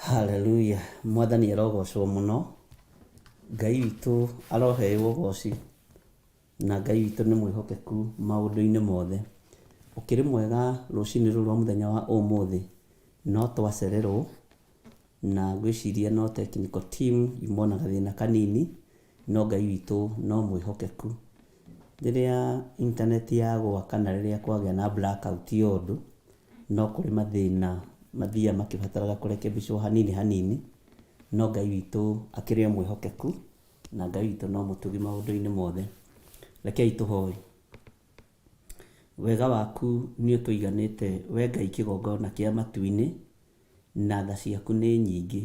Haleluya, Mwathani arogocwo mũno, Ngai witũ aroheo ũgoci, na Ngai witũ nĩ mwĩhokeku maũndũ-inĩ mothe. Ũkĩrĩ mwega rũcinĩ rũrũ rwa mũthenya wa ũmũthĩ, no twacererwo, na ngwĩciria no technical team yuma na gathĩna kanini, no Ngai witũ no mwĩhokeku. Rĩrĩa intaneti yagũa kana rĩrĩa kwagĩa na blackout ya ũndũ, no kũrĩ mathĩna mathiaga makĩbataraga kũrekebicwo hanini hanini, no Ngai witũ akĩrĩ o mwĩhokeku, na Ngai witũ no mũtugi maũndũ-inĩ mothe. Rekei tũhoe. Wega waku nĩ ũtũiganĩte we Ngai kĩgongona kĩa matu-inĩ, na tha ciaku nĩ nyingĩ.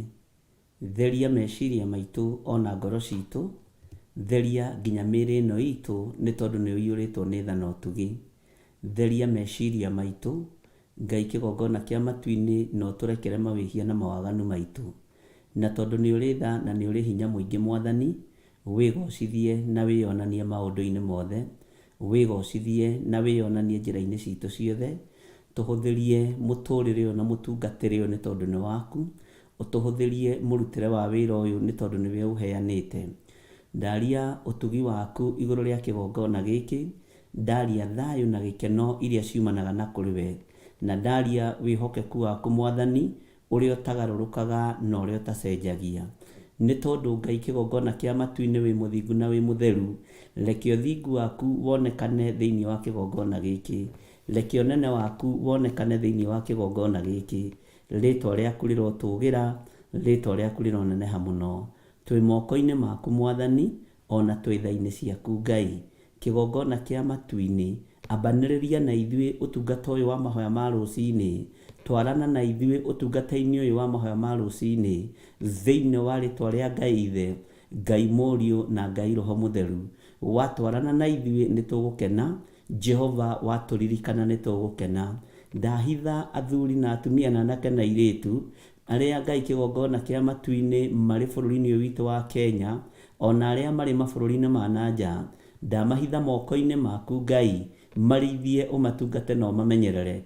Theria meciria maitũ o na ngoro citũ, theria nginya mĩĩrĩ ĩno itũ nĩ tondũ nĩ ũiyũrĩtwo nĩ tha na ũtugi. Theria meciria maitũ, Ngai kĩgongona kĩa matu-inĩ na ũtũrekere mawĩhia na mawaganu maitũ. Na tondũ nĩ ũrĩ tha na nĩ ũrĩ hinya mũingĩ Mwathani, wĩgocithie na wĩyonanie maũndũ-inĩ mothe, wĩgocithie na wĩyonanie njĩra-inĩ citũ ciothe, tũhũthĩrie mũtũrĩre ũyũ na mũtungatĩre ũyũ nĩ tondũ nĩ waku, ũtũhũthĩrie mũrutĩre wa wĩra ũyũ nĩ tondũ nĩwe ũheanĩte. Ndaria ũtugi waku igũrũ rĩa kĩgongona gĩkĩ, ndaria thayũ na gĩkeno iria ciumanaga na kũrĩ we, na ndaria wĩhokeku waku Mwathani, ũrĩa ũtagarũrũkaga na ũrĩa ũtacenjagia. Nĩ tondũ Ngai kĩgongona kĩa matu-inĩ wĩ mũthingu na wĩ mũtheru, reke ũthingu waku wonekane thĩinĩ wa kĩgongona gĩkĩ. Reke ũnene waku wonekane thĩinĩ wa kĩgongona gĩkĩ. Rĩtwa rĩaku rĩrotũgĩra, rĩtwa rĩaku rĩroneneha mũno. Twĩ moko-inĩ maku Mwathani, o na twĩ tha-inĩ ciaku Ngai. Kĩgongona kĩa matu-inĩ, ambanĩrĩria na ithuĩ ũtungata ũyũ wa mahoya ma rũcinĩ, twarana na ithuĩ ũtungata-inĩ ũyũ wa mahoya ma rũcinĩ, thĩinĩ wa rĩtwa rĩa Ngai Ithe, Ngai Mũriũ na Ngai Roho Mũtheru. Watwarana na ithuĩ nĩ tũgũkena, Jehova watũririkana nĩ tũgũkena. Ndahitha athuri na atumia na anake na airĩtu, arĩa Ngai kĩgongona kĩa matu-inĩ marĩ bũrũri-inĩ ũyũ witũ wa Kenya, ona arĩa marĩ mabũrũri-inĩ ma na nja, ndamahitha moko-inĩ maku Ngai, marĩithie ũmatungate na ũmamenyerere.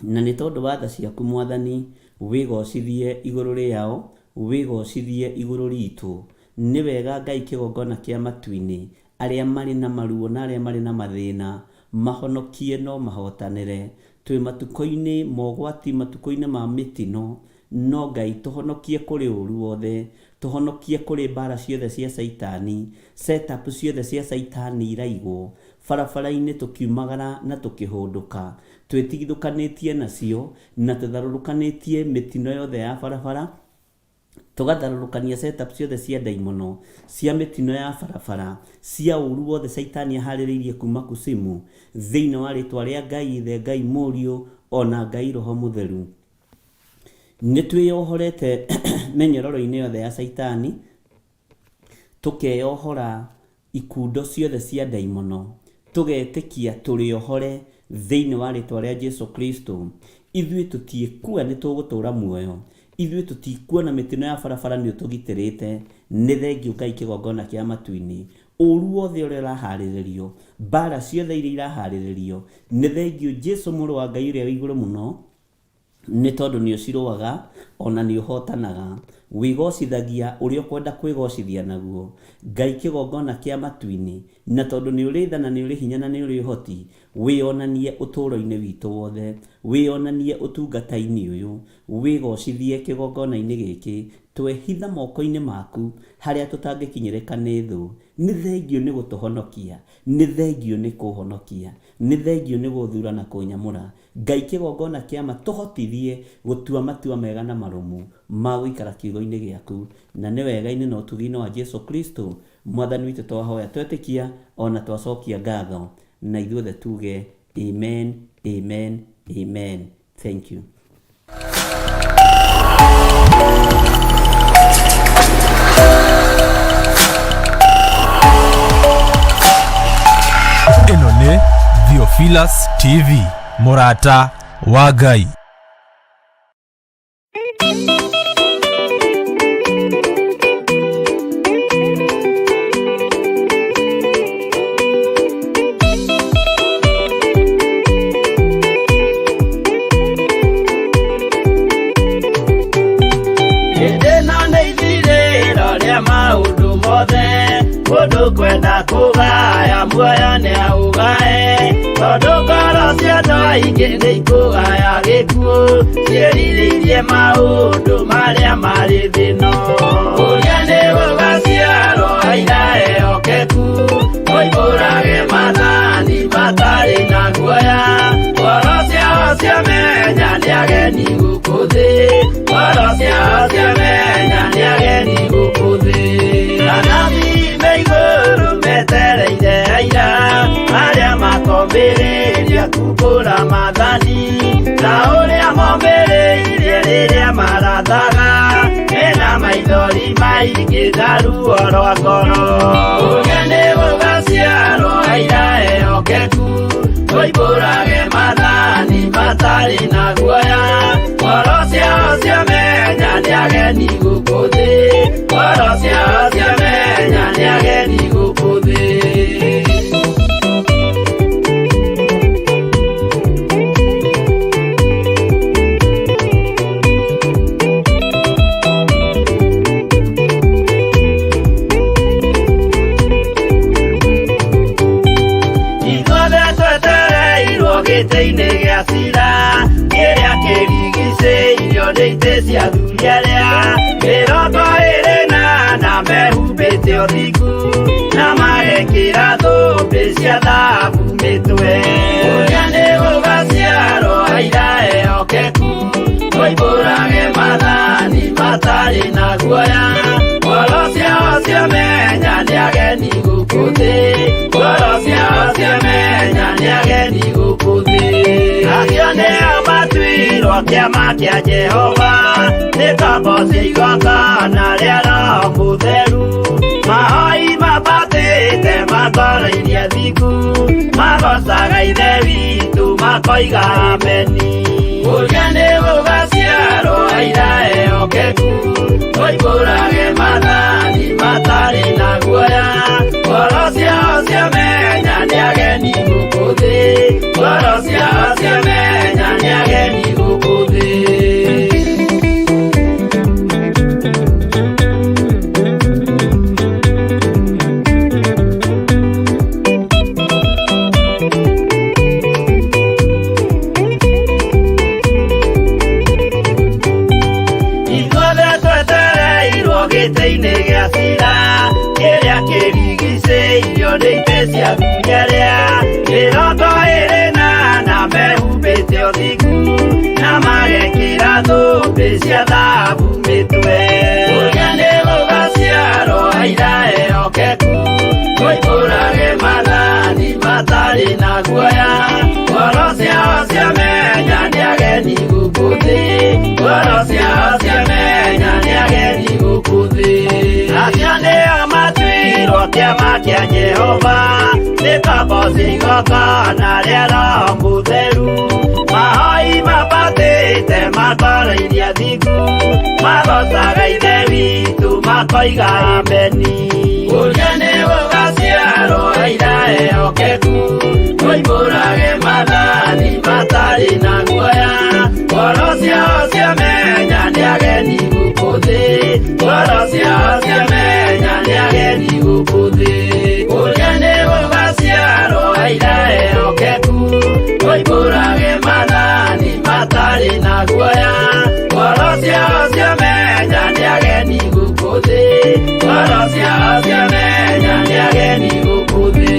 Na nĩ tondũ wa tha ciaku Mwathani, wĩgocithie igũrũ rĩao, wĩgocithie igũrũ ritũ. Nĩ wega Ngai kĩgongona kĩa matu-inĩ, arĩa marĩ na maruo na arĩa marĩ na mathĩna, mahonokie no mahotanĩre. Twĩ matukũ-inĩ ma ũgwati, matukũ-inĩ ma mĩtino, no Ngai tũhonokie kũrĩ ũru wothe, tũhonokie kũrĩ mbara ciothe cia caitani, set up ciothe cia caitani iraigwo barabara-inĩ tũkiumagara na tũkĩhũndũka, twĩtigithũkanĩtie nacio na tũtharũrũkanĩtie mĩtino yothe ya barabara, tũgatharũrũkania set up ciothe cia ndaimono, cia mĩtino ya barabara, cia ũru wothe caitani aharĩrĩirie kuma kusimu, thĩinĩ wa rĩtwa rĩa Ngai Ithe, Ngai Mũriũ, ona Ngai Roho Mũtheru. Nĩ twĩyohorete mĩnyororo-inĩ yothe ya caitani, tũkeyohora ikundo ciothe cia ndaimono, tũgetĩkia tũrĩ ohore thĩinĩ wa rĩtwa rĩa Jesu Kristo. Ithuĩ tũtiĩkua nĩ tũgũtũra muoyo, ithuĩ tũtikuona mĩtino ya barabara nĩ ũtũgitĩrĩte. Nĩ thengiũ Ngai kĩgongona kĩa matu-inĩ, ũru wothe ũrĩa ũraharĩrĩrio, mbara ciothe iria iraharĩrĩrio, nĩ thengiũ Jesu mũrũ wa Ngai ũrĩa wĩ igũrũ mũno, nĩ tondũ nĩ ũcirũaga ona nĩ ũhotanaga. Wĩgocithagia ũrĩa ũkwenda kwĩgocithia naguo, Ngai kĩgongona kĩa matu-inĩ, na tondũ nĩ ũrĩ tha na nĩ ũrĩ hinya na nĩ ũrĩ ũhoti, wĩyonanie ũtũũro-inĩ witũ wothe, wĩyonanie ũtungata-inĩ ũyũ, wĩgocithie kĩgongona-inĩ gĩkĩ, twehitha moko-inĩ maku harĩa tũtangĩkinyĩrĩka nĩ thũ. Nĩ thengiũ nĩ gũtũhonokia, nĩ thengiũ nĩ kũhonokia, nĩ thengiũ nĩ gũthura na kũnyamũra. Ngai kĩgongona kĩa ma tũhotithie gũtua matua mega na marũmu ma gũikara kiugo-inĩ gĩaku, na nĩ wega-inĩ na ũtugi-inĩ wa Jesu Kristo Mwathani witũ twahoya twetĩkia ona twacokia ngatho, na ithuothe tuge amen, amen, amen. Thank you. Ĩno nĩ Theophilus TV, mũrata wa Ngai. Muoyo nĩ aũgae, tondũ ngoro cia andũ aingĩ nĩ ikũgaya gĩkuũ, ciĩrirĩirie maũndũ marĩa marĩ thĩ-ĩno. Ũrĩa nĩ gũgaciarwo aira ehokeku, moimbũrage maathani matarĩ na guoya. Ngoro ciao ciamenya nĩ ageni gũkũ thĩ, ngoro ciao ciamenya nĩ ageni gũkũ thĩ. Anabii me igũrũ metereire aira, arĩa makombĩrĩria kumbũra maathani, ta ũrĩa mombĩrĩirie rĩrĩa marathaga, mena maithori maingĩ na ruo rwa ngoro. Ũrĩa nĩ gũgaciarwo aira ehokeku, moimbũrage maathani matarĩ na guoya. Ngoro ciao ciamenya nĩ ageni gũkũ thĩ, ngoro ciao ciamenya nĩ ageni gũkũ thĩ. Ithuothe twetereirwo gĩtĩ-inĩ gĩa cira, kĩrĩa kĩrigicĩirio nĩ itĩ cia athuri arĩa 24 mehumbĩte ũthingu, na magekĩra thũmbĩ cia thahabu mĩtwe. Ũrĩa nĩ gũgaciarwo aira ehokeku, moimbũrage maathani matarĩ na guoya. Ngoro ciao ciamenya nĩ ageni gũkũ thĩ, ngoro ciao ciamenya nĩ ageni gũkũ thĩ. Acio nĩo matuirwo kĩama kĩa Jehova, nĩ ngombo cia igongona rĩa Roho Mũtheru. Mahoi mabatĩte matoroirie thingu, magocaga Ithe witũ makoiga ameni. Ũrĩa nĩ gũgaciarwo aira ehokeku, moimbũrage maathani matarĩ na guoya. Ngoro ciao ciamenya nĩ ageni gũkũ thĩ, ngoro ciao ciamenya nĩ ageni gũkũ thĩ. Ithuothe twetereirwo gĩtĩ-inĩ gĩa cira, kĩrĩa kĩrigicĩirio nĩ itĩ cia athuri arĩa 24 mehumbĩte ũthingu, na magekĩra thũmbĩ cia thahabu mĩtwe. Ũrĩa nĩ gũgaciarwo aira ehokeku, moimbũrage maathani matarĩ na guoya. Ngoro ciao ciamenya nĩ ageni gũkũ thĩ, ngoro ciao ciamenya nĩ ageni gũkũ thĩ. Acio nĩo matuirwo kĩama kĩa Jehova, nĩ ngombo cia igongona rĩa Roho Mũtheru. Mahoi mabatĩte matoroirie athingu, magocaga Ithe witũ makoiga ameni. Ũrĩa nĩ gũgaciarwo aira ehokeku, moimbũrage maathani matarĩ na guoya. Ngoro ciao ciamenya nĩ ageni gũkũ thĩ, ngoro ciao ciamenya nĩ ageni gũkũ thĩ. Ũrĩa nĩ gũgaciarwo aira ehokeku, moimbũrage maathani matarĩ na guoya. Ngoro ciao ciamenya nĩ ageni gũkũ thĩ, ngoro ciao ciamenya nĩ ageni gũkũ thĩ.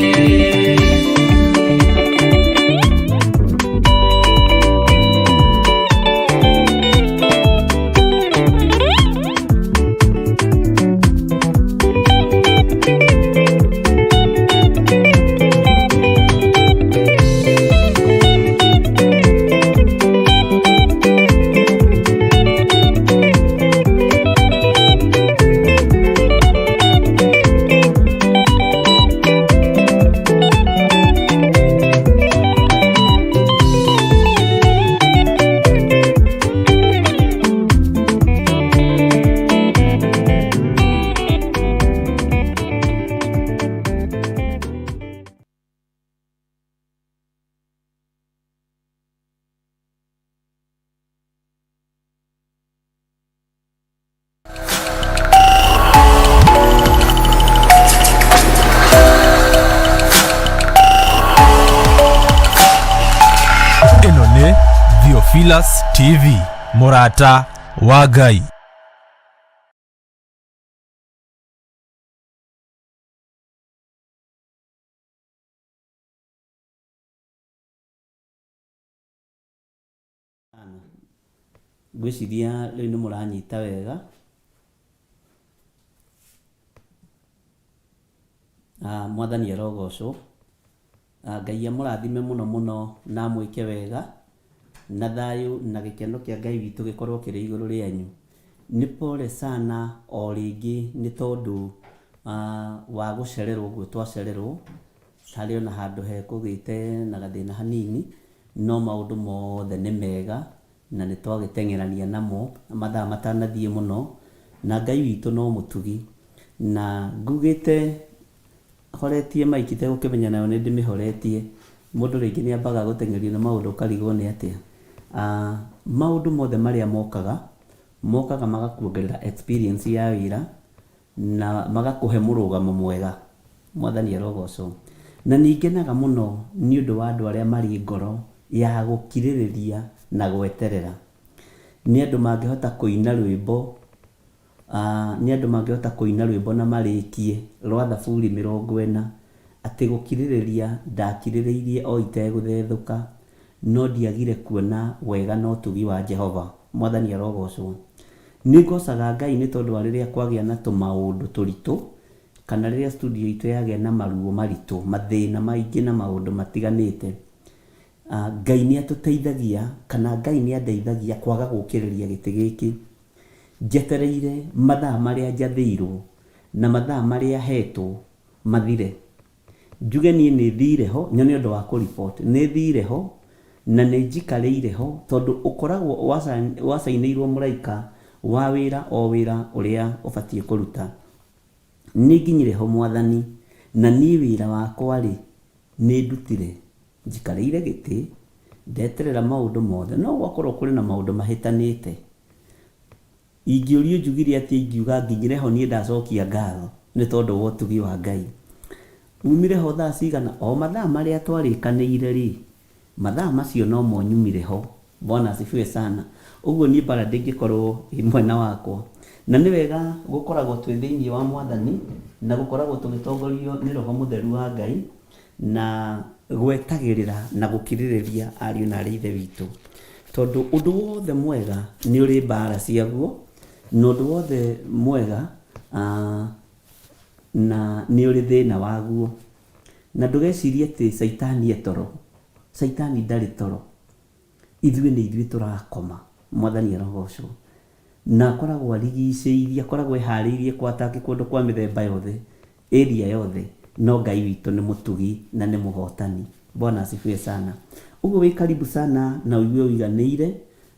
Theophilus TV, mũrata wa Ngai. Ngwĩciria rĩu nĩ mũranyita wega. Mwathani arogocwo. Ngai amũrathime mũno mũno na amwĩke wega, na thayũ na gĩkeno kĩa Ngai witũ gĩkorwo kĩrĩ igũrũ rĩanyu. Nĩ pole sana o rĩngĩ nĩ tondũ wa gũcererwo ũguo twacererwo, harĩ ona handũ hekũgĩte na gathĩna hanini, no maũndũ mothe nĩ mega na nĩ twagĩteng'erania namo mathaa matanathiĩ mũno, na Ngai witũ no mũtugi. Na ngugĩte horetie mic itegũkĩmenya nayo nĩ ndĩmĩhoretie, mũndũ rĩngĩ nĩ ambaga gũteng'erio nĩ maũndũ ũkarigwo nĩ atĩa. Maũndũ mothe marĩa mokaga, mokaga magakuongerera experience ya wĩra, na magakũhe mũrũgamo mwega. Mwathani arogocwo. Na nĩ ngenaga mũno nĩ ũndũ wa andũ arĩa marĩ ngoro ya gũkirĩrĩria na gweterera. Nĩ andũ mangĩhota kũina rwĩmbo, nĩ andũ mangĩhota kũina rwĩmbo na marĩkie rwa Thaburi 40, atĩ gũkirĩrĩria ndakirĩrĩirie o itegũthethũka, no ndiagire kuona wega na ũtugi wa Jehova. Mwathani arogocwo. Nĩ ngocaga Ngai nĩ tondũ wa rĩrĩa kwagĩa na tũmaũndũ tũritũ, kana rĩrĩa studio itũ yagĩa na maruo maritũ, mathĩna maingĩ na maũndũ matiganĩte. Ngai nĩ atũteithagia, kana Ngai nĩ andeithagia kwaga gũkĩrĩria gĩtĩ gĩkĩ. Njetereire mathaa marĩa njathĩirwo na mathaa marĩa hetwo mathire. Njuge niĩ nĩ thire ho, nyone ũndũ wa kũ report. Nĩ thire ho, na nĩ njikarĩire ho, tondũ ũkoragwo ũacainĩirwo mũraika wa wĩra o wĩra ũrĩa ũbatiĩ kũruta. Nĩ nginyire ho Mwathani, na niĩ wĩra wakwa-rĩ, nĩ ndutire. Njikarĩire gĩtĩ, ndeterera maũndũ mothe, no gwakorwo kũrĩ na maũndũ mahĩtanĩte. Ingĩũrio njugire atĩa ingiuga nginyire ho niĩ ndacokia ngatho nĩ tondũ wa ũtugi wa Ngai. Umire ho thaa cigana? O mathaa marĩa twarĩkanĩire rĩ, mathaa macio nomo nyumire ho. Bwana asifiwe sana. Ũguo niĩ mbara ndĩngĩkorwo ĩ mwena wakwa. Na nĩ wega gũkoragwo twĩ thĩinĩ wa Mwathani na gũkoragwo tũgĩtongorio nĩ Roho Mũtheru wa Ngai na gwetagĩrĩra na gũkirĩrĩria ariũ na aarĩ a Ithe witũ, tondũ ũndũ wothe mwega nĩ ũrĩ mbaara ciaguo, na ũndũ wothe mwega na nĩ ũrĩ thĩna waguo. Na ndũgecirie atĩ Caitani e toro, Caitani ndarĩ toro, ithuĩ nĩ ithuĩ tũrakoma. Mwathani arogocwo. Na akoragwo arigicĩirie, akoragwo eharĩirie kũ attack kũndũ kwa mĩthemba yothe, area yothe, no Ngai witũ nĩ mũtugi na nĩ mũhotani. Bwana asifiwe sana. Ũguo wĩ karibu sana na ũigue ũiganĩire,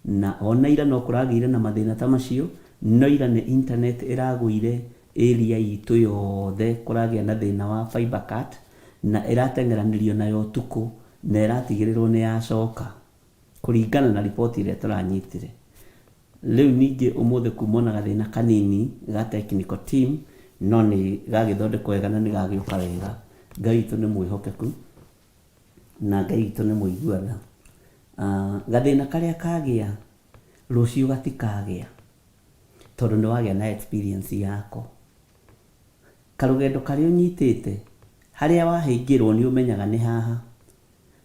na ona ira no kũragĩire na mathĩna ta macio, no ira nĩ internet ĩragũire area itũ yothe, kũragĩa na thĩna wa fiber cut, na ĩrateng'eranĩrio nayo ũtukũ, na ĩratigĩrĩrwo nĩ yacoka. Kũringana na riboti ĩrĩa tũranyitire. Rĩu ningĩ ũmũthĩ kuma na gathĩna kanini ga technical team, no nĩ gagĩthondekwo wega na nĩ gagĩũka wega. Ngai witũ nĩ mwĩhokeku na Ngai witũ nĩ mũigua tha. Gathĩna karĩa kagĩa rũciũ gatikagĩa tondũ nĩ wagĩa na experience yako. Karũgendo karĩa ũnyitĩte, harĩa wahĩngĩrwo nĩ ũmenyaga nĩ haha.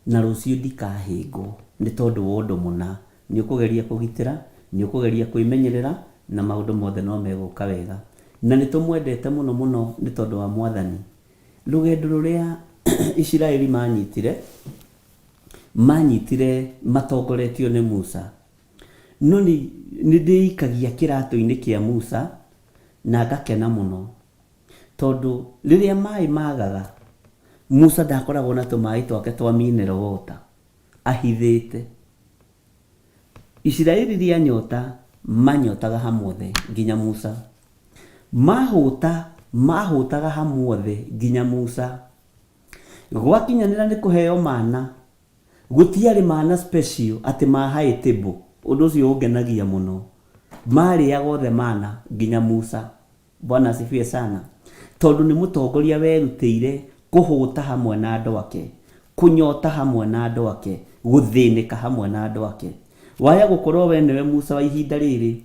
Na rũciũ ndikahĩngwo nĩ tondũ wa ũndũ mũna. Nĩ ũkũgeria kũgitĩra, nĩ ũkũgeria kwĩmenyerera, na maũndũ mothe no megũka wega. Na nĩ tũmwendete mũno mũno nĩ tondũ wa Mwathani. Rũgendo rũrĩa Isiraeli manyitire, manyitire matongoretio nĩ Musa. No nĩ ndĩikagia kĩratũ-inĩ kĩa Musa na ngakena mũno. Tondũ rĩrĩa maĩ magaga, Musa ndakoragwo na tũmaĩ twake twa mineral water ahithĩte. Isiraeli rĩanyota, manyotaga hamwe othe nginya Musa. Mahũta, mahũtaga hamwe othe nginya Musa. Gwakinyanĩra nĩ kũheo mana, gũtiarĩ mana special atĩ ma high table. Ũndũ ũcio ũngenagia mũno. Marĩaga othe mana nginya Musa. Bwana asifiwe sana. Tondũ nĩ mũtongoria werutĩire kũhũta hamwe na andũ ake, kũnyota hamwe na andũ ake, gũthĩnĩka hamwe na andũ ake. Waya gũkorwo we nĩwe Musa wa ihinda rĩrĩ,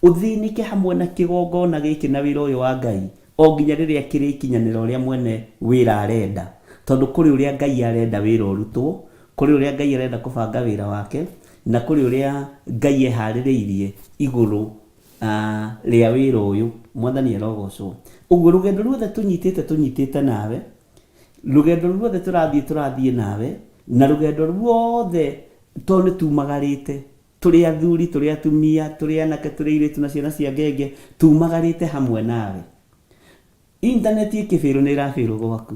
ũthĩnĩke hamwe na kĩgongona gĩkĩ na wĩra ũyũ wa Ngai, o nginya rĩrĩa kĩrĩkinyanĩra ũrĩa mwene wĩra arenda. Tondũ kũrĩ ũrĩa Ngai arenda wĩra ũrutwo, kũrĩ ũrĩa Ngai arenda kũbanga wĩra wake, na kũrĩ ũrĩa Ngai eharĩrĩirie igũrũ rĩa wĩra ũyũ. Mwathani arogocwo. Ũguo rũgendo ruothe tũnyitĩte tũnyitĩte nawe, rũgendo ruothe tũrathiĩ tũrathiĩ nawe, na rũgendo ruothe tondũ nĩ tumagarĩte, tũrĩ athuri, tũrĩ atumia, tũrĩ anake, tũrĩ airĩtu na ciana cia ngenge, tumagarĩte hamwe nawe. Intaneti ĩkĩbĩrwo nĩ ĩrabĩrwo gwaku.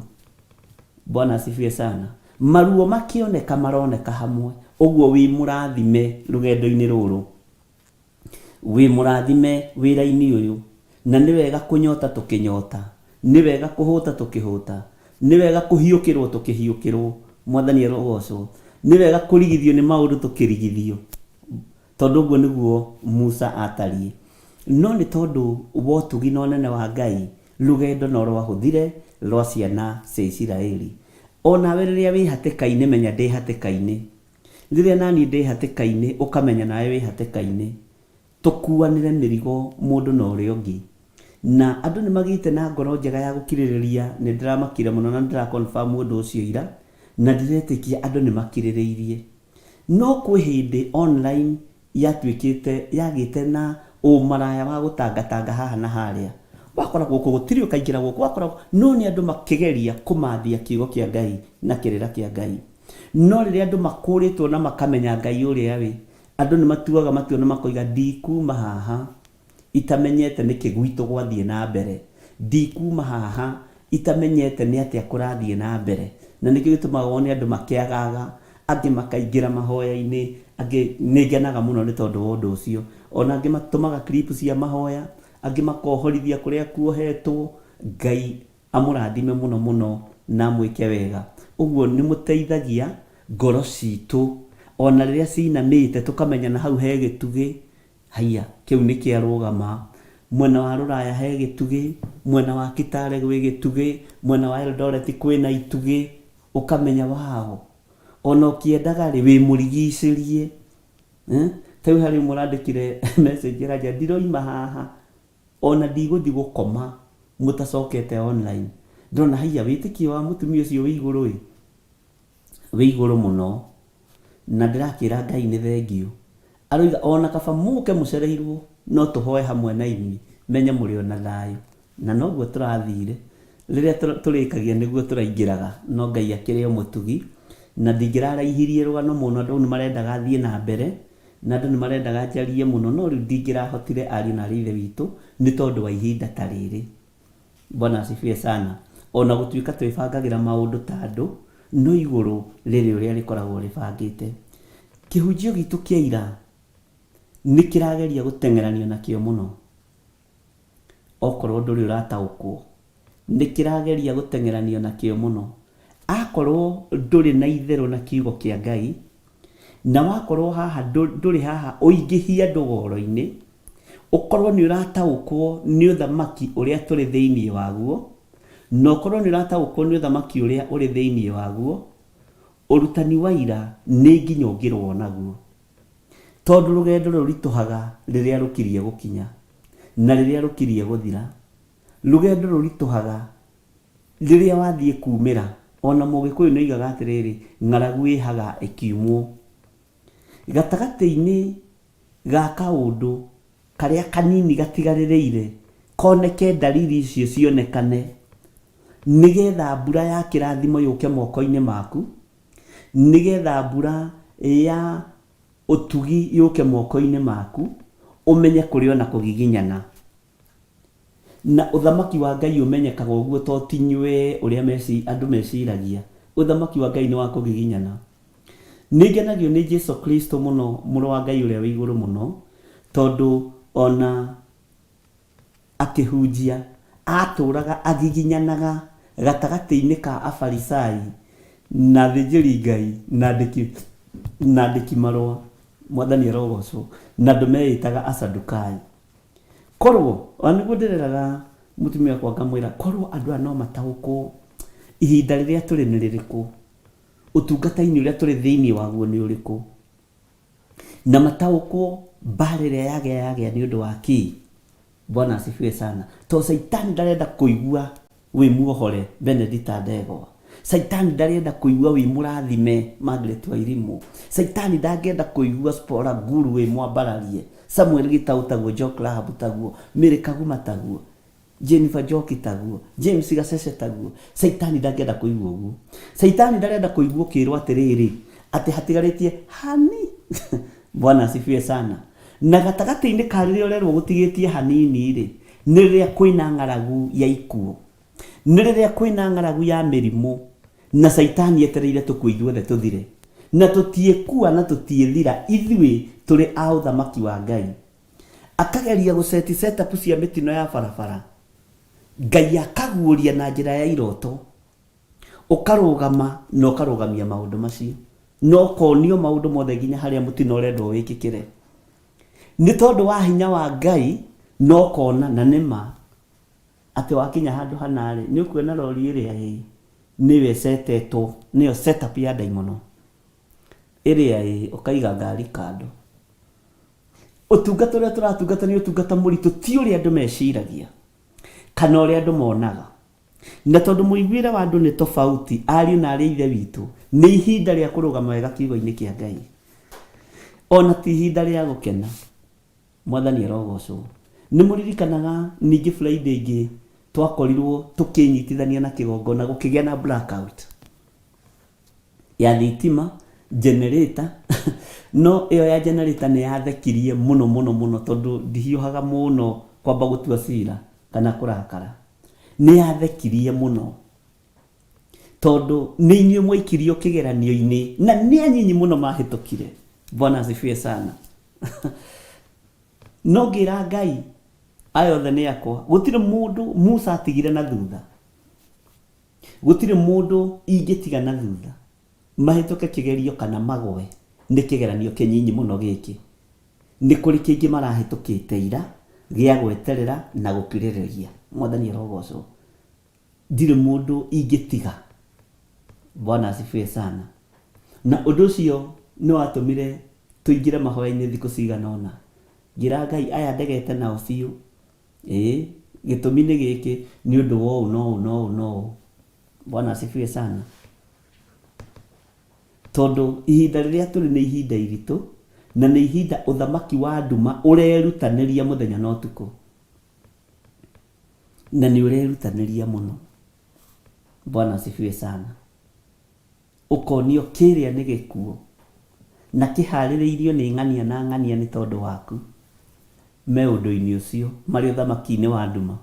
Bwana asifiwe sana. Maruo makĩoneka maroneka hamwe. Ũguo wĩ mũrathime rũgendo-inĩ rũrũ. Wĩ mũrathime wĩra-inĩ ũyũ. Na nĩ wega kũnyota tũkĩnyota. Nĩ wega kũhũta tũkĩhũta. Nĩ wega kũhiũkĩrwo tũkĩhiũkĩrwo. Mwathani arogocwo. Nĩ wega kũrigithio nĩ maũndũ tũkĩrigithio. Tondũ ũguo nĩguo Musa atariĩ. No nĩ tondũ wa ũtugi na ũnene wa Ngai, rũgendo no rwahũthire rwa ciana cia Isiraeli. O nawe rĩrĩa wĩ hatĩka-inĩ menya ndĩ hatĩka-inĩ. Rĩrĩa naniĩ ndĩ hatĩka-inĩ ũkamenya nawe wĩ hatĩka-inĩ. Tũkuanĩre mĩrigo mũndũ na ũrĩa ũngĩ. Na andũ nĩ magĩte na ngoro njega ya gũkirĩrĩria, nĩ ndĩramakire mũno na nĩ ndĩra confirm ũndũ ũcio ira, na ndĩretĩkia andũ nĩ makirĩrĩirie. No kwĩ hĩndĩ online yatuĩkĩte, yagĩte na ũmaraya wa gũtangatanga haha na harĩa. Wakora gũkũ gũtirĩ ũkaingĩra gũkũ, wakora no nĩ andũ makĩgeria kũmathia kiugo kĩa Ngai na kĩrĩra kĩa Ngai. No rĩrĩa andũ makũrĩtwo na makamenya Ngai ũrĩa we, andũ nĩ matuaga matua na makoiga ndikuma haha itamenyete nĩkĩ gwitũ gwathiĩ na mbere, ndikuma haha itamenyete nĩ atĩa kũrathiĩ na mbere. Na nĩkĩo gĩtũmaga wone andũ makĩagaga, angĩ makaingĩra mahoya-inĩ, angĩ nĩ ngenaga mũno nĩ tondũ wa ũndũ ũcio. Ona angĩ matũmaga clip cia mahoya, angĩ makohorithia kũrĩa kuohetwo, Ngai amũrathime mũno mũno na amwĩke wega. Ũguo nĩ mũteithagia ngoro citũ ona rĩrĩa cinamĩte tũkamenya na hau he gĩtugĩ, haiya kĩu nĩ kĩarũgama. Mwena wa rũraya he gĩtugĩ, mwena wa Kitale gwĩ gĩtugĩ, mwena wa Eldoret kwĩna itugĩ, ũkamenya wow, ona ũkĩendaga rĩ wĩ mũrigicĩrie. Ta rĩu harĩ ũmwe ũrandĩkire message aranjĩra ndiroima haha. Ona ndigũthiĩ gũkoma mũtacokete online. Ndĩrona haiya wĩtĩkio wa mũtumia ũcio wĩ igũrũ ĩ, wĩ igũrũ mũno. Na ndĩrakĩra Ngai nĩ thengiũ. Aroiga ona kaba mũke mũcereirwo no tũhoe hamwe na inyuĩ menye mũrĩ ona thayũ. Na noguo tũrathire. Rĩrĩa tũrĩkagia nĩguo tũraingĩraga. No Ngai akĩrĩ o mũtugi. Na ndingĩraraihirie rũgano mũno andũ nĩ marendaga thiĩ na mbere. Na andũ nĩ marendaga njarie mũno, no rĩu ndingĩrahotire ariũ na aarĩ a Ithe witũ nĩ tondũ wa ihinda ta rĩrĩ. Bwana asifiwe sana. O na gũtuĩka twĩbangagĩra maũndũ ta andũ, no igũrũ rĩrĩ ũrĩa rĩkoragwo rĩbangĩte. Kĩhunjio gitũ kĩa ira nĩ kĩrageria gũteng'eranio nakĩo mũno. Okorwo ndũrĩ ũrataũkwo, nĩ kĩrageria gũteng'eranio nakĩo mũno. Akorwo ndũrĩ na itherũ na kiugo kĩa Ngai, na wakorwo haha ndũrĩ haha ũingĩhie andũ ũhoro-inĩ, ũkorwo nĩ ũrataũkwo nĩ ũthamaki ũrĩa tũrĩ thĩinĩ waguo, na ũkorwo nĩ ũrataũkwo nĩ ũthamaki ũrĩa ũrĩ thĩinĩ waguo, ũrutani wa ira nĩ nginya ũngĩrũo naguo. Tondũ rũgendo rũritũhaga rĩrĩa rũkirie gũkinya, na rĩrĩa rũkirie gũthira. Rũgendo rũritũhaga rĩrĩa wathiĩ kumĩra. Ona mũgĩkũyũ nĩ oigaga atĩrĩrĩ, ng'aragu ĩhaga ĩkiumwo. Gatagatĩ-inĩ ga kaũndũ karĩa kanini gatigarĩrĩire, koneke ndariri icio cionekane, nĩgetha mbura ya kĩrathimo yũke moko-inĩ maku, Nĩgetha mbura ya ũtugi yũke moko-inĩ maku, ũmenye kũrĩ o na kũgiginyana. Na ũthamaki wa Ngai ũmenyekaga ũguo to ti nywee ũrĩa andũ meciragia. Ũthamaki wa Ngai nĩ wa kũgiginyana. Nĩ ngenagio nĩ Jesu Kristo mũno, Mũrũ wa Ngai ũrĩa wĩ igũrũ mũno, tondũ ona Akĩhunjia, aatũũraga agiginyanaga gatagatĩ-inĩ ka Afarisai na athĩnjĩri-Ngai na andĩki-marũa, Mwathani arogocwo, na andũ meĩtaga Asadukai. Korwo, o na nĩguo ndĩreraga mũtumia wakwa ngamwĩra, korwo andũ aya no mataũkwo ihinda rĩrĩa tũrĩ nĩ rĩrĩkũ, ũtungata-inĩ ũrĩa tũrĩ thĩinĩ waguo nĩ ũrĩkũ. Na mataũkwo mbara ĩrĩa yagĩa yagĩa nĩ ũndũ wa kĩĩ. Bwana asifiwe sana. To Caitani ndarenda kũigua wĩ muohore Benedita Ndegwa. Caitani ndarenda kũigua wĩ mũrathime Margaret Wairimu. Caitani ndangĩenda kũigua Spora Guru wĩ mwambararie. Samuel Gitau taguo, Jock Rahab taguo, Mary Kaguma taguo, Jennifer Njoki taguo, James Gacece taguo. Caitani ndangĩenda kũigua ũguo. Caitani ndarenda kũigua ũkĩrwo atĩrĩrĩ, atĩ hatigarĩtie hani. Bwana asifiwe sana. Na gatagatĩ-inĩ ka rĩrĩa ũrerwo gũtigĩtie hanini-rĩ, nĩ rĩrĩa kwĩna ng'aragu ya ikuũ. Nĩ rĩrĩa kwĩna ng'aragu ya mĩrimũ, na Caitani etereire tũkue ithuothe tũthire. Na tũtiĩkua na tũtiĩthira, ithuĩ tũrĩ a ũthamaki wa Ngai. Akageria gũceti setup cia mĩtino ya barabara. Ngai akaguũria na njĩra ya iroto. Ũkarũgama na ũkarũgamia maũndũ macio. Na ũkonio maũndũ mothe nginya harĩa mũtino ũrendwo wĩkĩkĩre. Nĩ tondũ wa hinya wa Ngai na ũkona na nĩ ma atĩ wakinya handũ hana-rĩ, nĩ ũkuona rori ĩrĩa ĩĩ nĩyo ĩcetetwo, nĩyo setup ya ndaimono. Ĩrĩa ĩĩ ũkaiga ngari kando. Ũtungata ũrĩa tũratungata nĩ ũtungata mũritũ, ti ũrĩa andũ meciragia kana ũrĩa andũ monaga. Na tondũ mũiguĩre wa andũ nĩ tofauti, ariũ na aarĩ a Ithe witũ, nĩ ihinda rĩa kũrũgama wega kiugo-inĩ kĩa Ngai. O na ti ihinda rĩa gũkena. Mwathani arogocwo. Nĩ mũririkanaga ningĩ Friday ĩngĩ twakorirwo tũkĩnyitithania na kĩgongona gũkĩgĩa na blackout ya thitima, generator, no ĩyo ya generator nĩ yathekirie mũno mũno mũno tondũ ndihiũhaga mũno kwamba gũtua cira kana kũrakara. Nĩ yathekirie mũno tondũ nĩ inyuĩ mwaikirio kĩgeranio-inĩ na nĩ anyinyi mũno mahĩtũkire. Bwana asifiwe sana. No ngĩra Ngai, aya othe nĩ akwa. Gũtirĩ mũndũ Musa atigire na thutha. Gũtirĩ mũndũ ingĩtiga na thutha mahĩtũke kĩgerio kana magwe nĩ kĩgeranio kĩnyinyi mũno gĩkĩ. Nĩ kũrĩ kĩngĩ marahĩtũkĩte ira gĩa gweterera na gũkirĩrĩria. Mwathani arogocwo. Ndirĩ mũndũ ingĩtiga. Bwana asifiwe sana. Na ũndũ ũcio nĩ watũmire tũingĩre mahoya-inĩ thikũ cigana ũna. Ngĩra Ngai aya ndegete nao biũ. Ĩĩ, gĩtũmi nĩ gĩkĩ, nĩ ũndũ wa ũũ na ũũ na ũũ na ũũ. Bwana asifiwe sana. Tondũ ihinda rĩrĩa tũrĩ nĩ ihinda iritũ, na nĩ ihinda ũthamaki wa nduma ũrerutanĩria mũthenya na ũtukũ. Na nĩ ũrerutanĩria mũno. Bwana asifiwe sana. Ũkonio kĩrĩa nĩ gĩkuũ, na kĩharĩrĩirio nĩ ng'ania na ng'ania nĩ tondũ waku. Me ũndũ-inĩ ũcio, marĩ ũthamaki-inĩ wa nduma.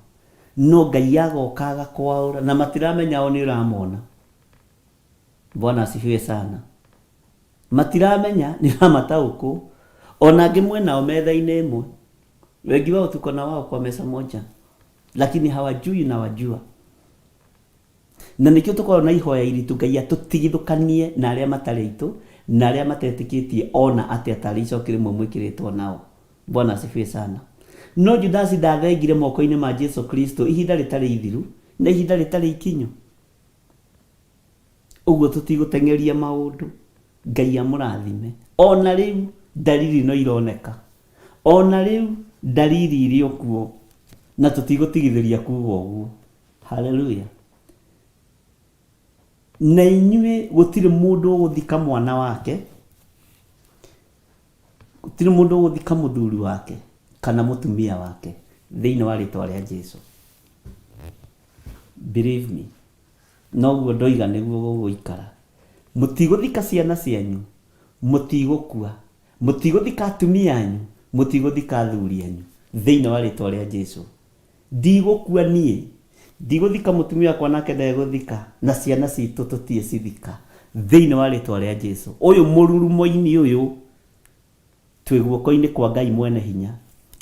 No Ngai agoka agakwaũra, na matiramenya o nĩ ũramona. Bwana asifiwe sana. Matiramenya nĩ ũramataũkwo. Ona angĩ mwĩ nao metha-inĩ ĩmwe. Wengi wao tuko na wao kwa meza moja. Lakini hawajui na wajua. Na nĩkĩo tũkoragwo na ihoya iritũ Ngai atũtigithũkanie na arĩa matarĩ aitũ na arĩa matetĩkĩtie ona atĩa tarĩ icoki rĩmwe mwĩkĩrĩtwo nao. Bwana asifiwe sana. No Judasi ndathengire moko-inĩ ma Jesu Kristo ihinda rĩtarĩ ithiru na ihinda rĩtarĩ ikinyu. Ũguo tũtigũteng'eria maũndũ. Ngai amũrathime. Ona rĩu ndariri no ironeka. Ona rĩu ndariri irĩ o kuo. Na tũtigũtigithĩria kuga ũguo. Haleluya. Na inyuĩ gũtirĩ mũndũ ũgũthika mwana wake, gũtirĩ mũndũ ũgũthika mũthuri wake kana mũtumia wake thĩinĩ wa rĩtwa rĩa Jesu. Believe me. Noguo ndoiga nĩguo gũgũikara. Mũtigũthika ciana cianyu, mũtigũkua, mũtigũthika atumia anyu, mũtigũthika athuri anyu, thĩinĩ wa rĩtwa rĩa Jesu. Ndigũkua niĩ, ndigũthika mũtumia wakwa nake ndegũthika, na ciana citũ tũtiĩcithika, thĩinĩ wa rĩtwa rĩa Jesu. Ũyũ mũrurumo-inĩ ũyũ, twĩ guoko-inĩ kwa Ngai mwene hinya,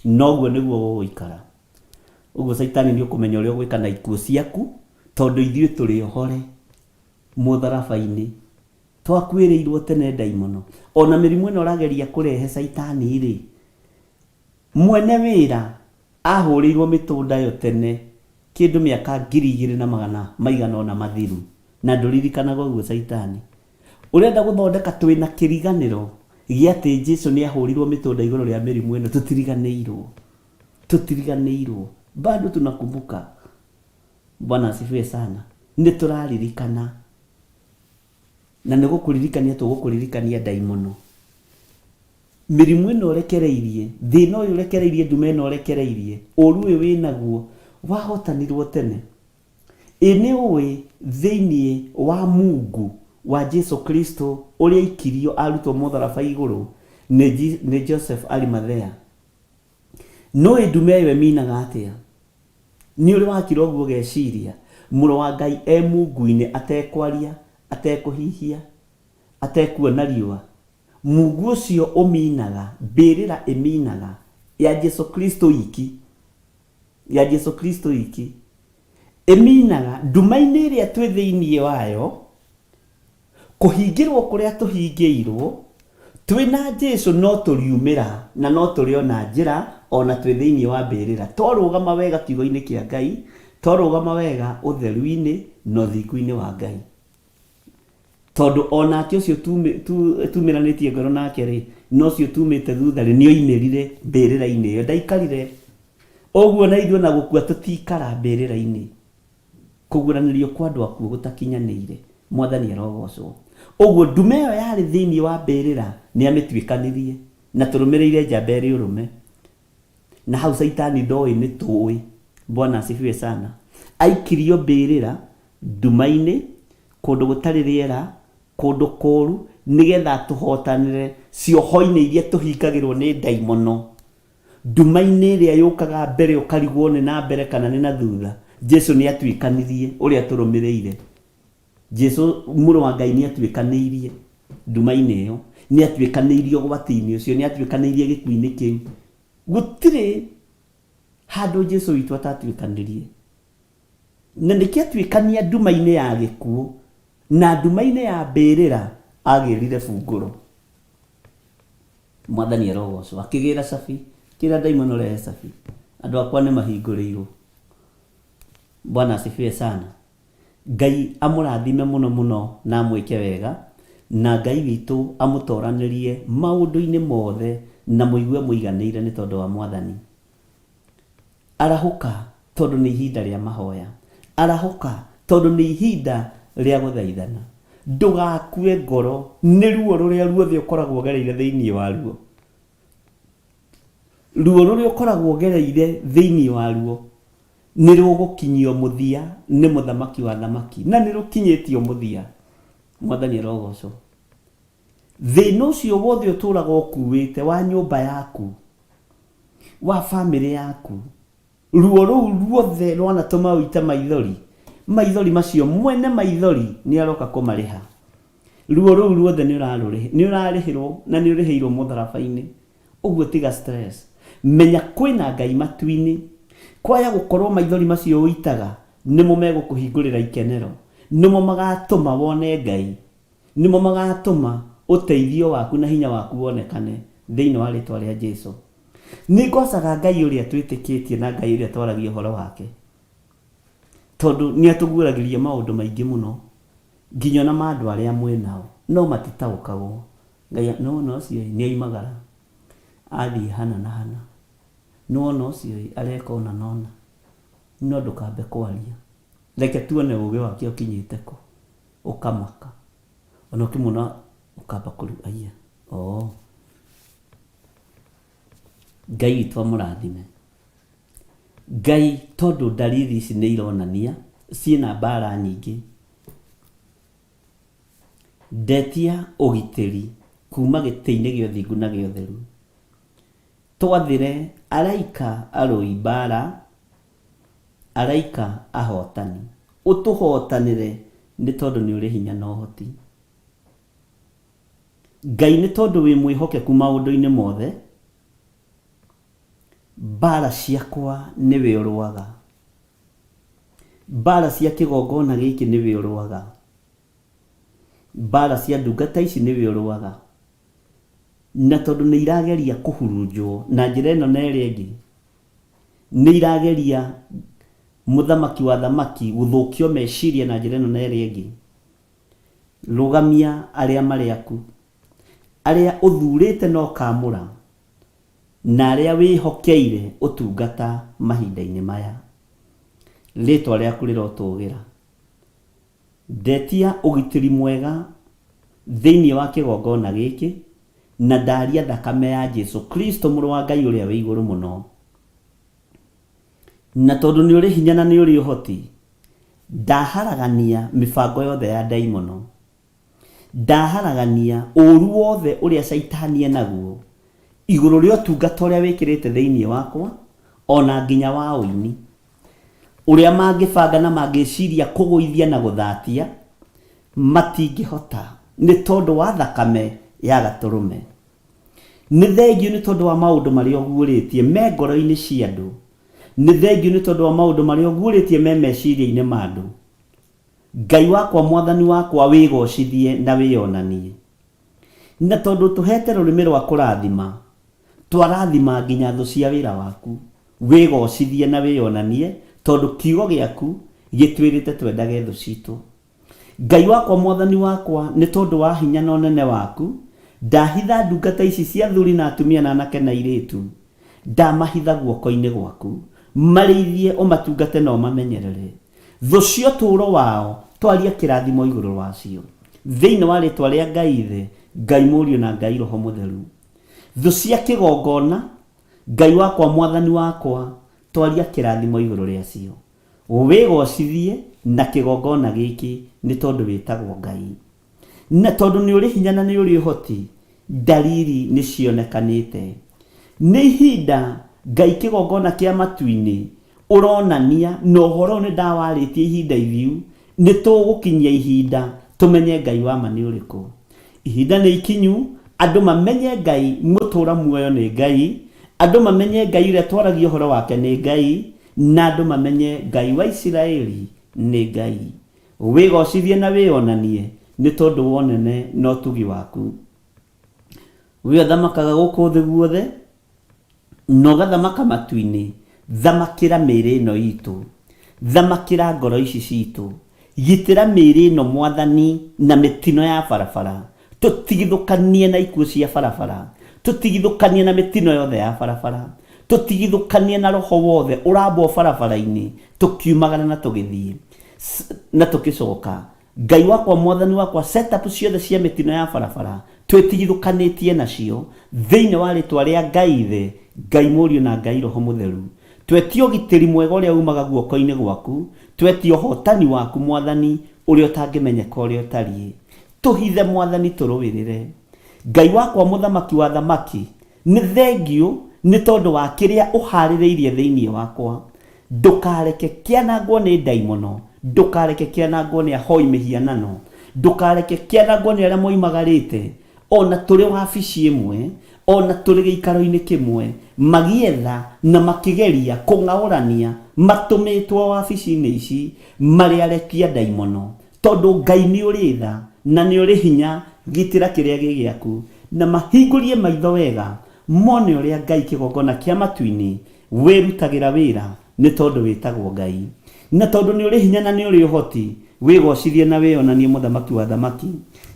noguo nĩguo gũgũikara. Ũguo caitani nĩ ũkũmenya ũrĩa ũgwĩka na ikuũ ciaku, tondũ ithuĩ tũrĩ ohore mũtharaba-inĩ. Twakuĩrĩirwo tene ndaimono. Ona mĩrimũ ĩno ũrageria kũrehe caitani-rĩ, mwene wĩra ahũrĩirwo mĩtũndayo tene kĩndũ mĩaka 2500 maigana ũna mathiru, na ndũririkanaga ũguo caitani. Ũrenda gũthondeka twĩna kĩriganĩro. gĩa atĩ Jesu nĩ ahũrirwo mĩtũnda igũrũ rĩa mĩrimũ ĩno, tũtiriganĩirwo. Tũtiriganĩirwo. Bado tunakumbuka. Bwana asifiwe sana. Nĩ tũraririkana. Na nĩ gũkũririkania tũgũkũririkania ndaimono. Mĩrimũ ĩno ũrekereirie, thĩna ũyũ ũrekereirie, nduma ĩno ũrekereirie, ũru ũyũ wĩnaguo, wahotanirwo tene. Ĩ nĩ ũĩ thĩinĩ wa Mungu wa Jesu Kristo ũrĩa aikirio arutwo mũtharaba igũrũ nĩ Joseph Arimathea? Nũĩ ndume ĩyo ĩminaga atĩa? Nĩ ũrĩ wakira ũguo ũgeciria, mũrũ wa Ngai e mungu-inĩ atekwaria, atekũhihia, atekuona riũa? Mungu ũcio ũminaga, mbĩrĩra ĩminaga ya Jesu Kristo iki, ya Jesu Kristo iki, ĩminaga nduma-inĩ ĩrĩa twĩ thĩinĩ wayo, kũhingĩrwo kũrĩa tũhingĩirwo, twĩ na Jesu no tũriumĩra na no tũrĩona njĩra ona twĩ thĩinĩ wa mbĩrĩra. Twarũgama wega kiugo-inĩ kĩa Ngai, twarũgama wega ũtheru-inĩ na ũthingu-inĩ wa Ngai. Tondũ onake ũcio tumĩranĩtie ngoro nake rĩ, na ũcio tumĩte thutha rĩ, nĩoimĩrire mbĩrĩra-inĩ ĩyo, ndaikarire. Ũguo na ithuĩ ona gũkua tũtikara mbĩrĩra-inĩ. Kũguũranĩrio kwa andũ akuũ gũtakinyanĩire. Mwathani arogocwo. Ũguo ndume ĩyo yarĩ thĩinĩ wa mbĩrĩra nĩamĩtuĩkanirie, na tũrũmĩrĩire njamba ĩrĩ ũrũme. Na hau Caitani ndoĩ nĩ tũĩ. Bwana asifiwe sana. Aikirio mbĩrĩra, nduma-inĩ, kũndũ gũtarĩ rĩera, kũndũ kũũru, nĩgetha atũhotanĩre cioho-inĩ iria tũhingagĩrwo nĩ ndaimono. Nduma-inĩ ĩrĩa yũkaga mbere ũkarigwo nĩ na mbere kana nĩ na thutha, Jesu nĩ atuĩkanirie ũrĩa tũrũmĩrĩire. Jesu mũrũ wa Ngai nĩ atuĩkanĩirie nduma-inĩ ĩyo, nĩ atuĩkanĩirie ũgwati-inĩ ũcio, nĩ atuĩkanĩirie gĩkuũ-inĩ kĩu. Gũtirĩ handũ Jesu witũ atatuĩkanĩrie. Na nĩkĩo atuĩkania nduma-inĩ ya gĩkuũ na nduma-inĩ ya mbĩrĩra agĩrire bungũro. Mwathani arogocwo. Akĩgĩra cabi, akĩra ndaimono rehe cabi. Andũ akwa nĩ mahingũrĩirwo. Bwana asifiwe sana. Ngai amũrathime mũno mũno na amwĩke wega, na Ngai witũ amũtoranĩrie maũndũ-inĩ mothe na mũigue mũiganĩire nĩ tondũ wa Mwathani. Arahũka tondũ nĩ ihinda rĩa mahoya. Arahũka tondũ nĩ ihinda rĩa gũthaithana. Ndũgakue ngoro nĩ ruo rũrĩa ruothe ũkoragwo ũgereire thĩinĩ waruo. Ruo rũrĩa ũkoragwo ũgereire thĩinĩ waruo nĩ rũgũkinyio mũthia nĩ mũthamaki wa thamaki na nĩ rũkinyĩtio mũthia. Mwathani arogocwo. Thĩna ũcio wothe ũtũraga ũkuĩte wa nyũmba yaku, wa bamĩrĩ yaku, ruo rũu ruothe rwanatũma ũite maithori, maithori macio mwene maithori nĩ aroka kũmarĩha. Ruo rũu ruothe nĩ ũrarĩhĩrwo na nĩ ũrĩhĩirwo mũtharaba-inĩ. Ũguo tiga stress. Menya kwĩna Ngai matu-inĩ. Kwaya gũkorwo maithori macio ũitaga nĩmo megũkũhingũrĩra ikenero, nĩmo magatũma wone Ngai. Nĩmo magatũma ũteithio waku na hinya waku wonekane thĩinĩ wa rĩtwa rĩa Jesu. Nĩ ngocaga Ngai ũrĩa twĩtĩkĩtie na Ngai ũrĩa twaragia ũhoro wake, tondũ nĩ atũguũragĩria maũndũ maingĩ mũno, nginya ona ma andũ arĩa mwĩ nao, no matitaũkagwo. Ngai, nĩ wona ũcio ĩ, nĩ oimagara, athiĩ hana na hana. Nĩ wona ũcio ĩ, areka ũna na ũna. No ndũkambe kwaria. Reke tuone ũgĩ wake ũkinyĩte kũ. Ũkamaka. Ona ũkĩmuona ũkamba kũru aiya. Oo. Ngai witũ amũrathime. Ngai tondũ ndariri ici nĩ ironania ciĩna mbara nyingĩ. Ndetia ũgitĩri kuma gĩtĩ-inĩ gĩa ũthingu na gĩa ũtheru. Twathĩre araika arũi mbara Araika ahotani. Ũtũhotanĩre nĩ tondũ nĩ ũrĩ hinya na ũhoti. Ngai nĩ tondũ wĩ mwĩhokeku maũndũ-inĩ mothe, mbara ciakwa nĩwe ũrũaga. Mbara cia kĩgongona gĩkĩ nĩwe ũrũaga. Mbara cia ndungata ici nĩwe ũrũaga. Na tondũ nĩ irageria kũhurunjwo na njĩra ĩno na ĩrĩa ĩngĩ, Nĩ irageria mũthamaki wa athamaki gũthũkio meciria na njĩra ĩno na ĩrĩa ĩngĩ. Rũgamia arĩa marĩ aku. Arĩa ũthuurĩte na ũkaamũra, na arĩa wĩhokeire ũtungata mahinda-inĩ maya. Rĩĩtwa rĩaku rĩrotũũgĩra. Ndetia ũgitĩri mwega thĩinĩ wa kĩgongona gĩkĩ, na ndaria thakame ya Jesu Kristo Mũrũ wa Ngai ũrĩa wĩ igũrũ mũno. Na tondũ nĩ ũrĩ hinya na nĩ ũrĩ ũhoti, ndaharagania mĩbango yothe ya ndaimono. Ndaharagania ũũru wothe ũrĩa Caitani enaguo igũrũ rĩa ũtungata ũrĩa wĩkĩrĩte thĩinĩ wakwa, o na nginya wa ũini. Ũrĩa mangĩbanga na mangĩciria kũgũithia na gũthatia, matingĩhota nĩ tondũ wa thakame ya Gatũrũme. Nĩ thengiũ nĩ tondũ wa maũndũ marĩa ũguũrĩtie me ngoro-inĩ cia andũ. Nĩ thengiũ nĩ tondũ wa maũndũ marĩa ũguũrĩtie me meciria-inĩ ma andũ. Ngai wakwa Mwathani wakwa wĩgocithie na wĩyonanie. Na tondũ ũtũhete rũrĩmĩ rwa kũrathima, twarathima nginya thũ cia wĩra waku. Wĩgocithie na wĩyonanie tondũ kiugo gĩaku gĩtwĩrĩte twendage thũ citũ. Ngai wakwa Mwathani wakwa nĩ tondũ wa hinya na ũnene waku, ndahitha ndungata ici cia athuri na atumia na anake na airĩtu, ndamahitha guoko-inĩ gwaku. Marĩithie ũmatungate na ũmamenyerere. Thũ cia ũtũũro wao, twaria kĩrathimo igũrũ wacio. Thĩinĩ wa rĩtwa rĩa Ngai Ithe, Ngai Mũriũ na Ngai Roho Mũtheru. Thũ cia kĩgongona, Ngai wakwa Mwathani wakwa, twaria kĩrathimo igũrũ rĩacio. Wĩgocithie na kĩgongona gĩkĩ nĩ tondũ wĩtagwo Ngai. Na tondũ nĩ ũrĩ hinya na nĩ ũrĩ ũhoti, ndariri nĩ cionekanĩte. Nĩ ihinda Ngai kĩgongona kĩa matu-inĩ ũronania, na ũhoro ũyũ nĩ ndawarĩtie ihinda ithiu, nĩ tũgũkinyia ihinda tũmenye Ngai wa ma nĩ ũrĩkũ. Ihinda nĩ ikinyu andũ mamenye Ngai mũtũra muoyo nĩ Ngai, andũ mamenye Ngai ũrĩa twaragia ũhoro wake nĩ Ngai, na andũ mamenye Ngai wa Isiraeli nĩ Ngai. Wĩgocithie na wĩonanie nĩ tondũ wa ũnene na ũtugi waku. Wee ũthamakaga gũkũ thĩ guothe, na ũgathamaka matu-inĩ, thamakĩra mĩĩrĩ ĩno itũ. Thamakĩra ngoro ici citũ. Gitĩra mĩĩrĩ ĩno Mwathani na mĩtino ya barabara. Tũtigithũkanie na ikuũ cia barabara. Tũtigithũkanie na mĩtino yothe ya barabara. Tũtigithũkanie na roho wothe ũrambwo barabara-inĩ tũkiumagara na tũgĩthiĩ na tũkĩcoka. Ngai wakwa Mwathani wakwa set up ciothe cia mĩtino ya barabara twĩtigithũkanĩtie nacio thĩinĩ wa rĩtwa rĩa Ngai Ithe, Ngai Mũriũ na Ngai Roho Mũtheru. Twetia ũgitĩri mwega ũrĩa umaga guoko-inĩ gwaku, twetia ũhotani waku Mwathani ũrĩa ũtangĩmenyeka ũrĩa ũtariĩ. Tũhithe Mwathani tũrũĩrĩre. Ngai wakwa Mũthamaki wa athamaki, Nĩ thengiũ nĩ tondũ wa kĩrĩa ũhaarĩrĩirie thĩinĩ wakwa. Ndũkareke kĩanangwo nĩ ndaimono, ndũkareke kĩanangwo nĩ ahoi mĩhianano, ndũkareke kĩanangwo nĩ arĩa moimagarĩte, o na tũrĩ wabici ĩmwe, o na tũrĩ gĩikaro-inĩ kĩmwe, magĩetha na makĩgeria kũng'aũrania matũmĩtwo wabici-inĩ ici marĩ arekia ndaimono. Tondũ Ngai nĩ ũrĩ tha na nĩ ũrĩ hinya, gitĩra kĩrĩa gĩ gĩaku, na mahingũrie maitho wega mone ũrĩa Ngai kĩgongona kĩa matu-inĩ wĩrutagĩra wĩra, nĩ tondũ wĩtagwo Ngai. Na tondũ nĩ ũrĩ hinya na nĩ ũrĩ ũhoti, wĩgocithie na wĩonanie Mũthamaki wa athamaki.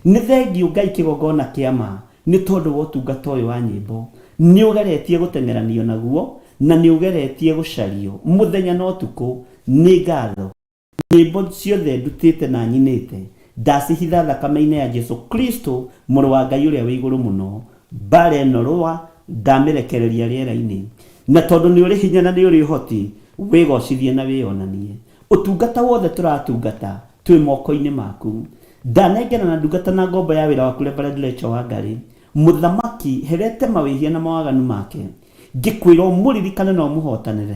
Nĩ thengiũ Ngai kĩgongona kĩa ma, nĩ tondũ wa ũtungata ũyũ wa nyĩmbo. Nĩ ũgeretie gũteng'eranio naguo, na nĩ ũgeretie gũcario mũthenya na ũtukũ. Nĩ ngatho. Nyĩmbo ciothe ndutĩte na nyinĩte, ndacihitha thakame-inĩ ya Jesu Kristo, Mũrũ wa Ngai ũrĩa wĩ igũrũ mũno. Mbaara ĩno rũa, ndamĩrekereria rĩera-inĩ. Na tondũ nĩ ũrĩ hinya na nĩ ũrĩ ũhoti, wĩgocithie na wĩyonanie. Ũtungata wothe tũratungata, twĩ moko-inĩ maku. Ndanengerana ndungata na ngombo ya wĩra waku Reverend Rachel Wangarĩ, Mũthamaki, herete mawĩhia na mawaganu make. Ngĩkwĩra ũmũririkane na ũmũhotanĩre.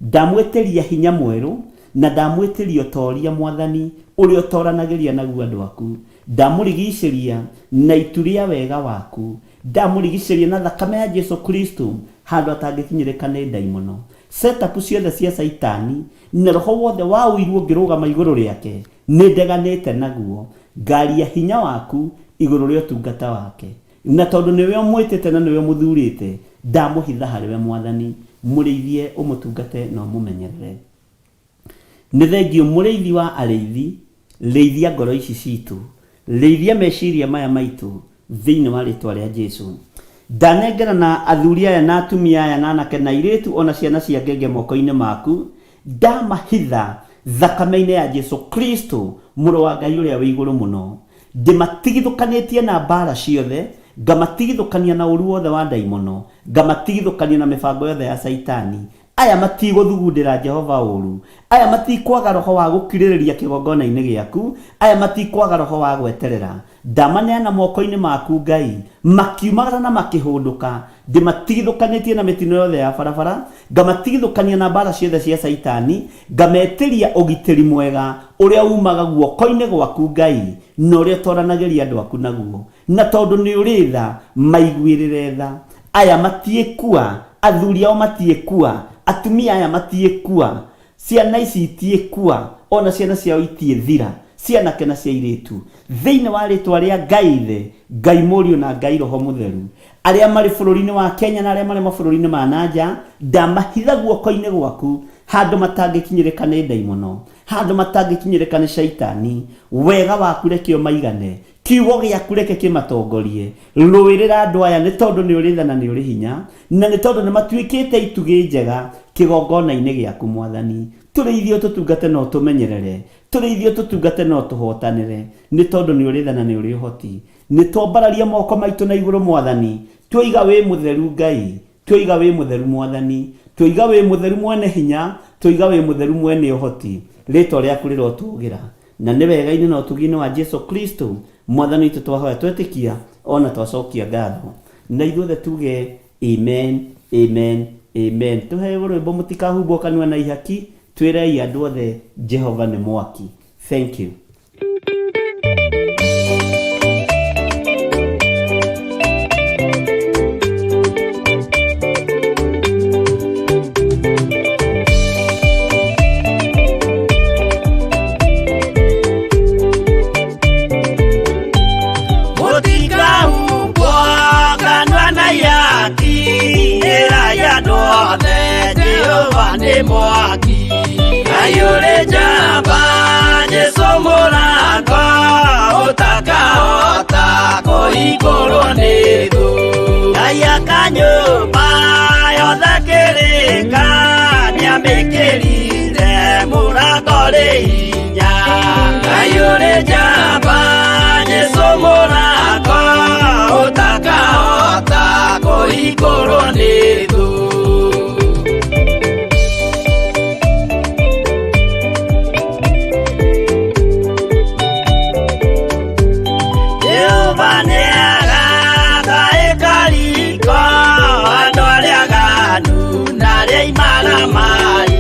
Ndamwĩtĩria hinya mwerũ, na ndamwĩtĩria ũtooria, Mwathani, ũrĩa ũtooranagĩria naguo andũ aku. Ndamũrigicĩria na itu rĩa wega waku. Ndamũrigicĩria na thakame ya Jesu Kristo handũ atangĩkinyĩrĩka nĩ ndaimono. Setup ciothe cia Caitani na roho wothe wa ũiru ũngĩrũgama igũrũ rĩake, nĩndeganĩte naguo. Ngaria hinya waku igũrũ rĩa ũtungata wake. Na tondũ nĩwe ũmwĩtĩte na nĩwe ũmũthurĩte, ndamũhitha harĩwe Mwathani, mũrĩithie, ũmũtungate na ũmũmenyerere. Nĩ thengiũ mũrĩithi wa arĩithi, rĩithia ngoro ici citũ, rĩithia meciria maya maitũ, Thĩinĩ wa rĩtwa rĩa Jesu, ndanengerana athuri aya na atumia aya na anake na airĩtu ona ciana cia ngenge moko-inĩ maku, ndamahitha thakame-inĩ ya Jesu Kristo mũrũ wa Ngai ũrĩa wĩ igũrũ mũno. Ndĩmatigithũkanĩtie na mbara ciothe, ngamatigithũkania na ũru wothe wa ndaimono, ngamatigithũkania na mĩbango yothe ya Caitani. Aya matigũthugundĩra Jehova ũru, aya matikwaga roho wa gũkirĩrĩria kĩgongona-inĩ gĩaku, aya matikwaga roho wa gweterera. Ndamaneana moko-inĩ maku Ngai, makiumagara na makĩhũndũka. Ndĩmatigithũkanĩtie na mĩtino yothe ya barabara, ngamatigithũkania na mbara ciothe cia Caitani, ngametĩria ũgitĩri mwega ũrĩa umaga guoko-inĩ gwaku Ngai, na ũrĩa ũtoranagĩria andũ aku naguo. Na tondũ nĩ ũrĩ tha, maiguĩrĩre tha. Aya matiĩkua, athuri ao matiĩkua, atumia aya matiĩkua, ciana ici itiĩkua, ona ciana ciao itiĩthira, cianake na cia airĩtu. Thĩinĩ wa rĩtwa rĩa Ngai Ithe, Ngai Mũriũ na Ngai Roho Mũtheru, arĩa marĩ bũrũri-inĩ wa Kenya na arĩa marĩ mabũrũri-inĩ ma nanja, ndamahitha guoko-inĩ gwaku, handũ matangĩkinyĩrĩka nĩ ndaimono, handũ matangĩkinyĩrĩka nĩ Caitani. Wega waku reke ũmaigane, kiugo gĩaku reke kĩmatongorie. Rũĩrĩra andũ aya nĩ tondũ nĩ ũrĩ tha na nĩ ũrĩ hinya, na nĩ tondũ nĩ matuĩkĩte itugĩ njega kĩgongona-inĩ gĩaku Mwathani. Tũrĩithie ũtũtungate na ũtũmenyerere, tũrĩithie ũtũtungate na ũtũhotanĩre, nĩ tondũ nĩ ũrĩ tha na nĩ ũrĩ ũhoti. Nĩ twambararia moko maitũ na igũrũ Mwathani, twoiga wĩ mũtheru Ngai, twoiga wĩ mũtheru Mwathani, twoiga wĩ mũtheru mwene hinya, twoiga wĩ mũtheru mwene ũhoti. Rĩtwa rĩaku rĩrotũgĩra, na nĩ wega-inĩ na ũtugi-inĩ wa Jesu Kristo Mwathani witũ twahoya twetĩkia ona twacokia ngatho, na ithuothe tuge amen, amen, amen. Tũheo rwĩmbo mũtikahumbwo kanua na ihaki, twĩrei andũ othe Jehova nĩ mwaki. Thank you. Mũtikahumbwo kanua na ihaki, ĩrai andũ othe Jehova nĩ mwaki. Ngai ũrĩ njamba, Jesũ mũrango, ũtakahota kũhingũrwo nĩ thũ. Ngai aka nyũmba yothe kĩrĩka, nĩamĩkĩrire mũrango rĩ hinya. Ngai ũrĩ njamba, Jesũ mũrango, ũtakahota kũhingũrwo nĩ thũ. Jehova nĩagaka ĩkariko, andũ arĩa aganu na arĩa imaramari.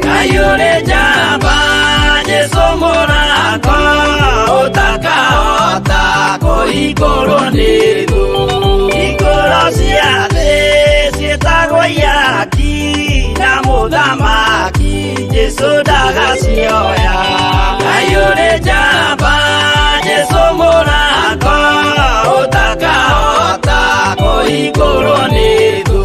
Ngai ũrĩ njamba, Jesũ mũrango, ũtakahota kũhingũrwo nĩ thũ. Hingũro cia thĩ ciĩtagwo ihaki, na mũthamaki Jesũ ndagacioya. Ngai ũrĩ njamba, Jesũ mũrango, ũtakahota kũhingũrwo nĩ thũ.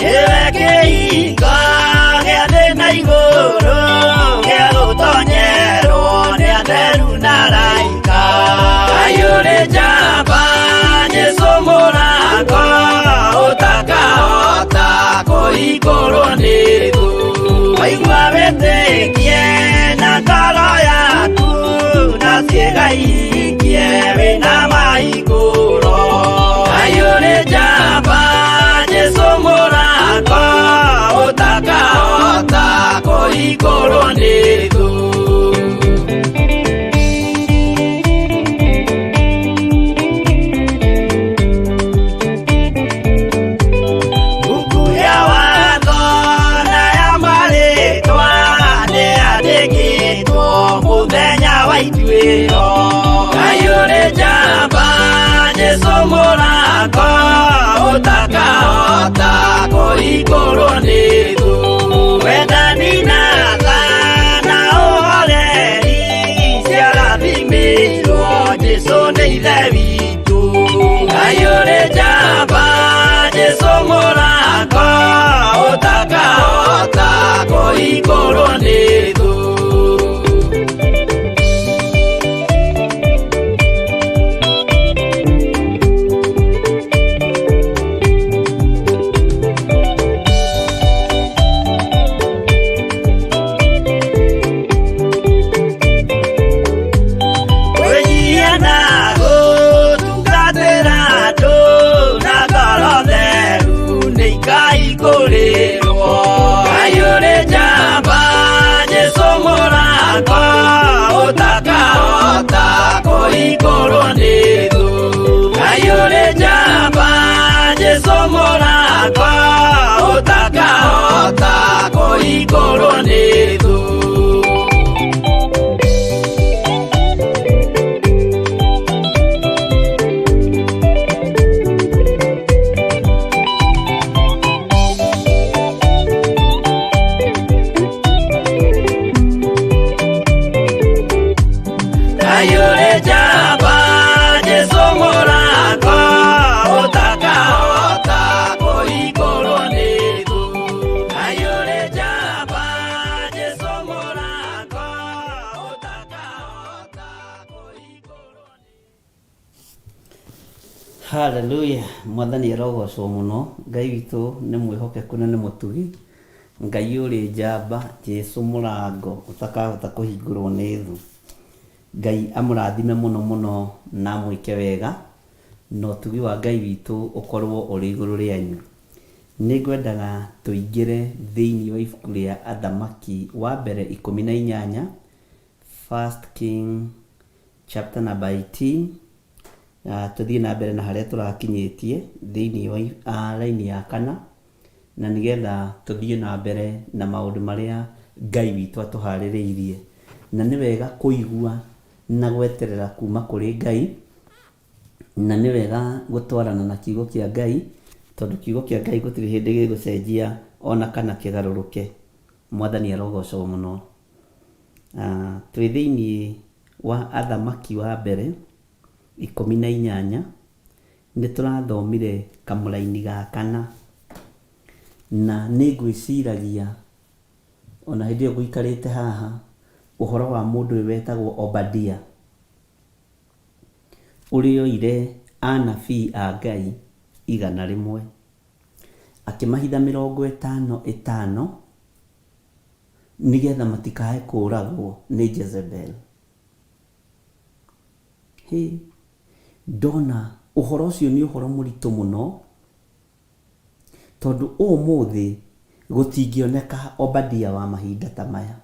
Nĩwe kĩhingo gĩa thĩ na igũrũ, gĩa gũtonyerwo nĩ atheru na araika. Ngai ũrĩ njamba, Jesũ mũrango, ũtakahota kũhingũrwo nĩ thũ. Waigua wĩtĩkie na ngoro yaku, na ciĩga ihingie wĩna mahingũro. Ngai ũrĩ njamba, Jesũ mũrango, ũtakahota kũhingũrwo nĩ thũ. Buku ya watho na ya marĩtwa nĩyandĩkĩtwo mũthenya wa ituĩro. Ngai ũrĩ njamba, Jesũ mũrango, ũtakahota kũhingũrwo nĩ thũ. Wendani na tha na ũhoreri ciarathimĩirwo Ũtakahingũrwo nĩ thũ. Kwĩnyihia na gũtungatĩra andũ na ngoro theru nĩ ikaihingũrĩrwo. Ngai ũrĩ njamba, Jesũ mũrango ũtakahota kũhingũrwo nĩ thũ. Ngai ũrĩ njamba, Jesũ mũrango ũtakahota kũhingũrwo nĩ thũ. Ngai ũrĩ njamba, Jesũ mũrango ũtakahota kũhingũrwo nĩ thũ. Ngai ũrĩ njamba, Jesũ mũrango ũtakahota kũhingũrwo nĩ Haleluya, mwathani arogocwo mũno. Ngai witũ nĩ mwĩhokeku na nĩ mũtugi. Ngai ũrĩ njamba, Jesu mũrango ũtakahota kũhingũrwo nĩ thũ. Ngai amũrathime mũno mũno na amwĩke wega, na ũtugi wa Ngai witũ ũkorwo ũrĩ igũrũ rĩanyu. Nĩ ngwendaga tũingĩre thĩinĩ wa ibuku rĩa Athamaki wa mbere 18, First King chapter number 18. Tũthiĩ na mbere na harĩa tũrakinyĩtie thĩinĩ wa raini ya kana, na nĩgetha tũthiĩ na mbere na maũndũ marĩa Ngai witũ atũharĩrĩirie. Na nĩ wega kũigua na gweterera kuma kũrĩ Ngai, na nĩ wega gũtwarana na kiugo kĩa Ngai, tondũ kiugo kĩa Ngai gũtirĩ hĩndĩ gĩgũcenjia ona kana kĩgarũrũke. Mwathani arogocwo mũno. Twĩ thĩinĩ wa Athamaki wa mbere 18, nĩ tũrathomire kamũraini ga kana, na nĩ ngwĩciragia ona hĩndĩ ĩyo ngũikarĩte haha ũhoro wa mũndũ ũyũ wetagwo Obadia, ũrĩa oire anabii a Ngai 100 akĩmahitha 50 50 nĩgetha matikae kũragwo nĩ Jezebel. Hĩ, ndona ũhoro ũcio nĩ ũhoro mũritũ mũno, tondũ ũmũthĩ gũtingĩoneka Obadia wa mahinda ta maya.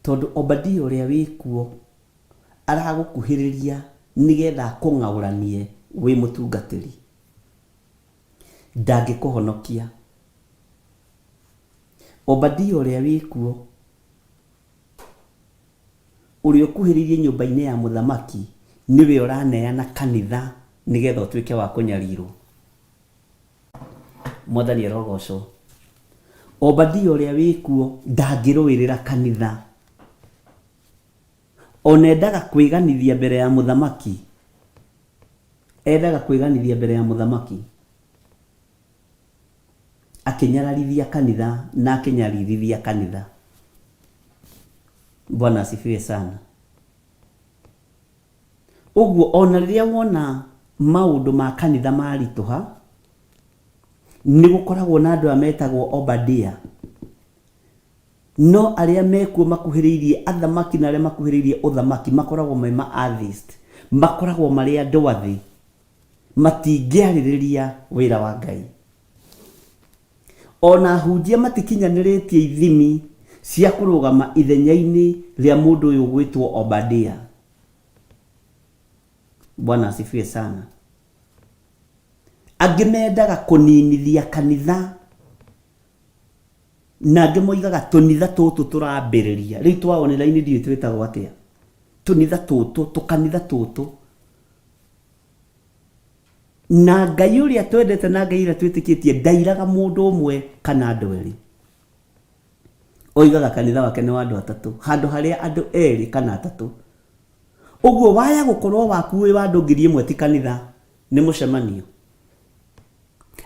Tondũ Obadia ũrĩa wĩkuo aragũkuhĩrĩria nĩgetha akũng'aũranie wĩ mũtungatĩri. Ndangĩkũhonokia. Obadia ũrĩa wĩkuo, ũrĩa ũkuhĩrĩirie nyũmba-inĩ ya mũthamaki, nĩwe ũraneana kanitha nĩgetha ũtuĩke wa kũnyarirwo. Mwathani arogocwo. Obadia ũrĩa wĩkuo ndangĩrũĩrĩra kanitha. Ona endaga kwĩganithia mbere ya mũthamaki. Endaga kwĩganithia mbere ya mũthamaki. Akĩnyararithia kanitha na akĩnyaririthia kanitha. Bwana asifiwe sana. Ũguo ona rĩrĩa wona maũndũ ma kanitha maritũha, nĩ gũkoragwo na andũ aya metagwo Obadia. No arĩa mekuo makuhĩrĩirie athamaki na arĩa makuhĩrĩirie ũthamaki makoragwo me ma atheist, makoragwo marĩ andũ a thĩ, matingĩarĩrĩria wĩra wa Ngai. Ona ahunjia matikinyanĩrĩtie ithimi cia kũrũgama ithenya-inĩ rĩa mũndũ ũyũ ũgwĩtwo Obadia. Bwana asifiwe sana. Angĩ mendaga kũninithia kanitha, na angĩ moigaga tũnitha tũtũ tũrambĩrĩria. Rĩu twa online ndiũĩ twĩtagwo atĩa. Tũnitha tũtũ, tũkanitha tũtũ. Na Ngai ũrĩa twendete na Ngai ũrĩa twĩtĩkĩtie ndairaga mũndũ ũmwe kana andũ erĩ. Oigaga kanitha wake nĩ wa andũ atatũ, handũ harĩa andũ erĩ kana atatũ. Ũguo waya gũkorwo waku wĩ wa andũ 1000 ti kanitha, nĩ mũcemanio.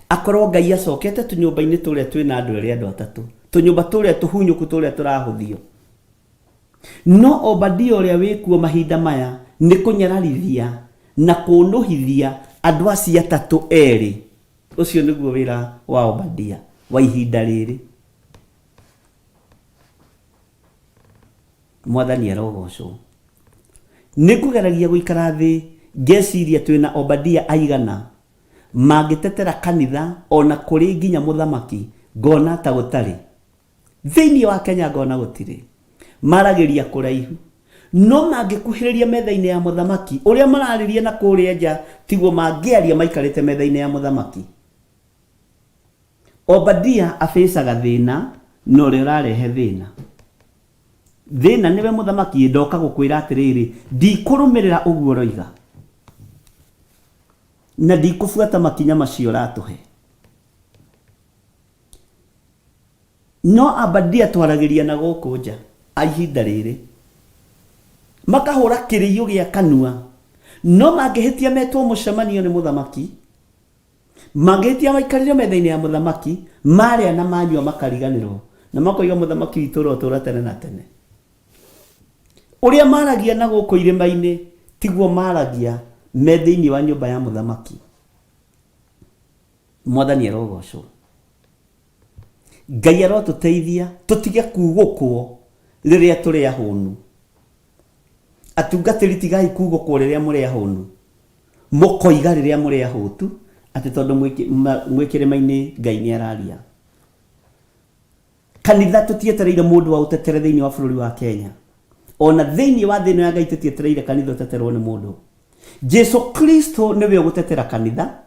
Akorwo Ngai acokete tũnyũmba-inĩ tũrĩa twĩna andũ erĩ andũ atatũ, tũnyũmba tũrĩa tũhunyũku tũrĩa tũrahũthio. No Obadia ũrĩa wĩkuo mahinda maya nĩ kũnyararithia na kũũnũhithia andũ acio atatũ erĩ. Ũcio nĩguo wĩra wa Obadia wa ihinda rĩrĩ. Mwathani arogocwo. Nĩ ngũgeragia gũikara thĩ ngeciria twĩna Obadia aigana mangĩtetera kanitha o na kũrĩ nginya mũthamaki, ngona ta gũtarĩ. Thĩinĩ wa Kenya ngona gũtirĩ. Maragĩria kũraihu. No mangĩkuhĩrĩria metha-inĩ ya mũthamaki, ũrĩa mararĩria na kũrĩa nja tiguo mangĩaria maikarĩte metha-inĩ ya mũthamaki. Obadia abĩcaga thĩna na ũrĩa ũrarehe thĩna. Thĩna nĩwe mũthamaki ĩ ndoka gũkwĩra atĩrĩrĩ, ndikũrũmĩrĩra ũguo ũroiga. Na ndikũbuata makinya macio ũratũhe. No Abadia twaragĩria na gũkũ nja a ihinda rĩrĩ. Makahũra kĩrĩiyũ gĩa kanua. No mangĩhĩtia metwo mũcemanio nĩ mũthamaki, mangĩhĩtia maikarĩrio metha-inĩ ya mũthamaki, marĩa na manyua makariganĩrwo, na makoiga mũthamaki witũ ũrotũũra tene na tene. Ũrĩa maragia na gũkũ irĩma-inĩ tiguo maragia me thĩinĩ wa nyũmba ya mũthamaki. Mwathani arogocwo. Ngai arotũteithia tũtige kugũkwo rĩrĩa tũrĩ ahũnu. Atungatĩri tigai kugũkwo rĩrĩa mũrĩ ahũnu. Mũkoiga rĩrĩa mũrĩ ahũtu atĩ tondũ mwĩ kĩrĩma-inĩ Ngai nĩ araria. Kanitha tũtietereire mũndũ aũtetere thĩinĩ wa bũrũri wa Kenya. Ona thĩinĩ wa thĩ ĩno ya Ngai tũtietereire kanitha ũteterwo nĩ mũndũ. Jesu Kristo nĩwe ũgũtetera kanitha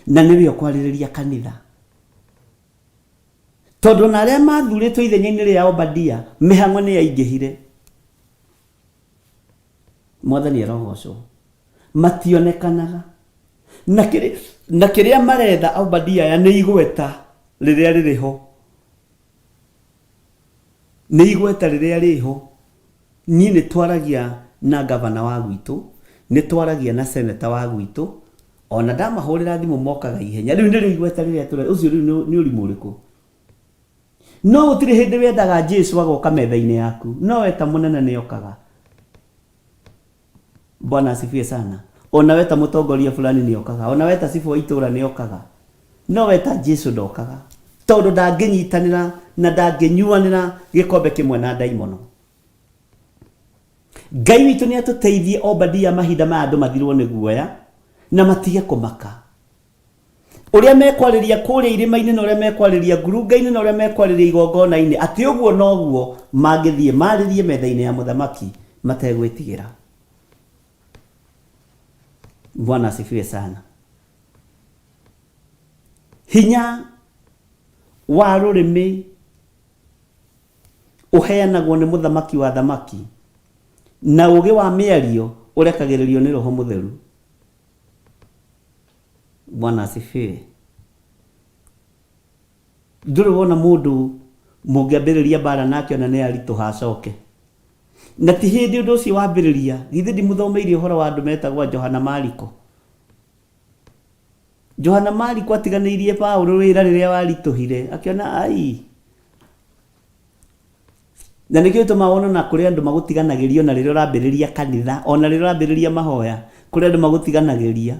na nĩwe ũkwarĩrĩria kanitha. Tondũ ona arĩa mathurĩtwo ithenya-inĩ rĩa Obadia mĩhang'o nĩ yaingĩhire. Mwathani arogocwo. Mationekanaga. Na kĩrĩ, na kĩrĩa maretha Obadia aya nĩ igweta rĩrĩa rĩrĩ ho. Nĩ igweta rĩrĩa rĩho. Niĩ nĩ twaragia na gavana wa gwitũ, nĩ twaragia na seneta wa gwitũ, ona ndamahũrĩra thimũ mokaga ihenya. Rĩu nĩrĩo igweta rĩrĩa tũre, ũcio rĩu nĩ ũrimũ ũrĩkũ? No gũtirĩ hĩndĩ wendaga Jesu agoka metha-inĩ yaku, no weta mũnene nĩ okaga. Bwana asifiwe sana. Ona weta mũtongoria fulani nĩ okaga, ona weta cibũ wa itũra nĩ okaga, no weta Jesu ndokaga, tondũ ndangĩnyitanĩra na ndangĩnyuanĩra gĩkombe kĩmwe na ndaimono. Ngai witũ nĩ atũteithie Obadia mahinda maya andũ mathirwo nĩ guoya na matige kũmaka. Ũrĩa mekwarĩria kũrĩa irĩma-inĩ na ũrĩa mekwarĩria ngurunga-inĩ na ũrĩa mekwarĩria igongona-inĩ, atĩ ũguo noguo mangĩthiĩ marĩrie metha-inĩ ya mũthamaki mategwĩtigĩra. Bwana asifiwe sana. Hinya wa rũrĩmĩ ũheanagwo nĩ mũthamaki wa thamaki, na ũũgĩ wa mĩario ũrekagĩrĩrio nĩ Roho Mũtheru. Bwana asifiwe. Ndũrĩ wona mũndũ mũngĩambĩrĩria mbara nake ona nĩ aritũha acoke. Na ti hĩndĩ ũndũ ũcio wambĩrĩria, githĩ ndimũthomeire ũhoro wa andũ metagwo Johana Mariko. Johana Mariko atiganĩirie Paulo wĩra rĩrĩa waritũhire, akĩona ai. Na nĩkĩo gĩtũmaga wone ona kũrĩ andũ magũtiganagĩria ona rĩrĩa ũrambĩrĩria kanitha, ona rĩrĩa ũrambĩrĩria mahoya, kũrĩ andũ magũtiganagĩria.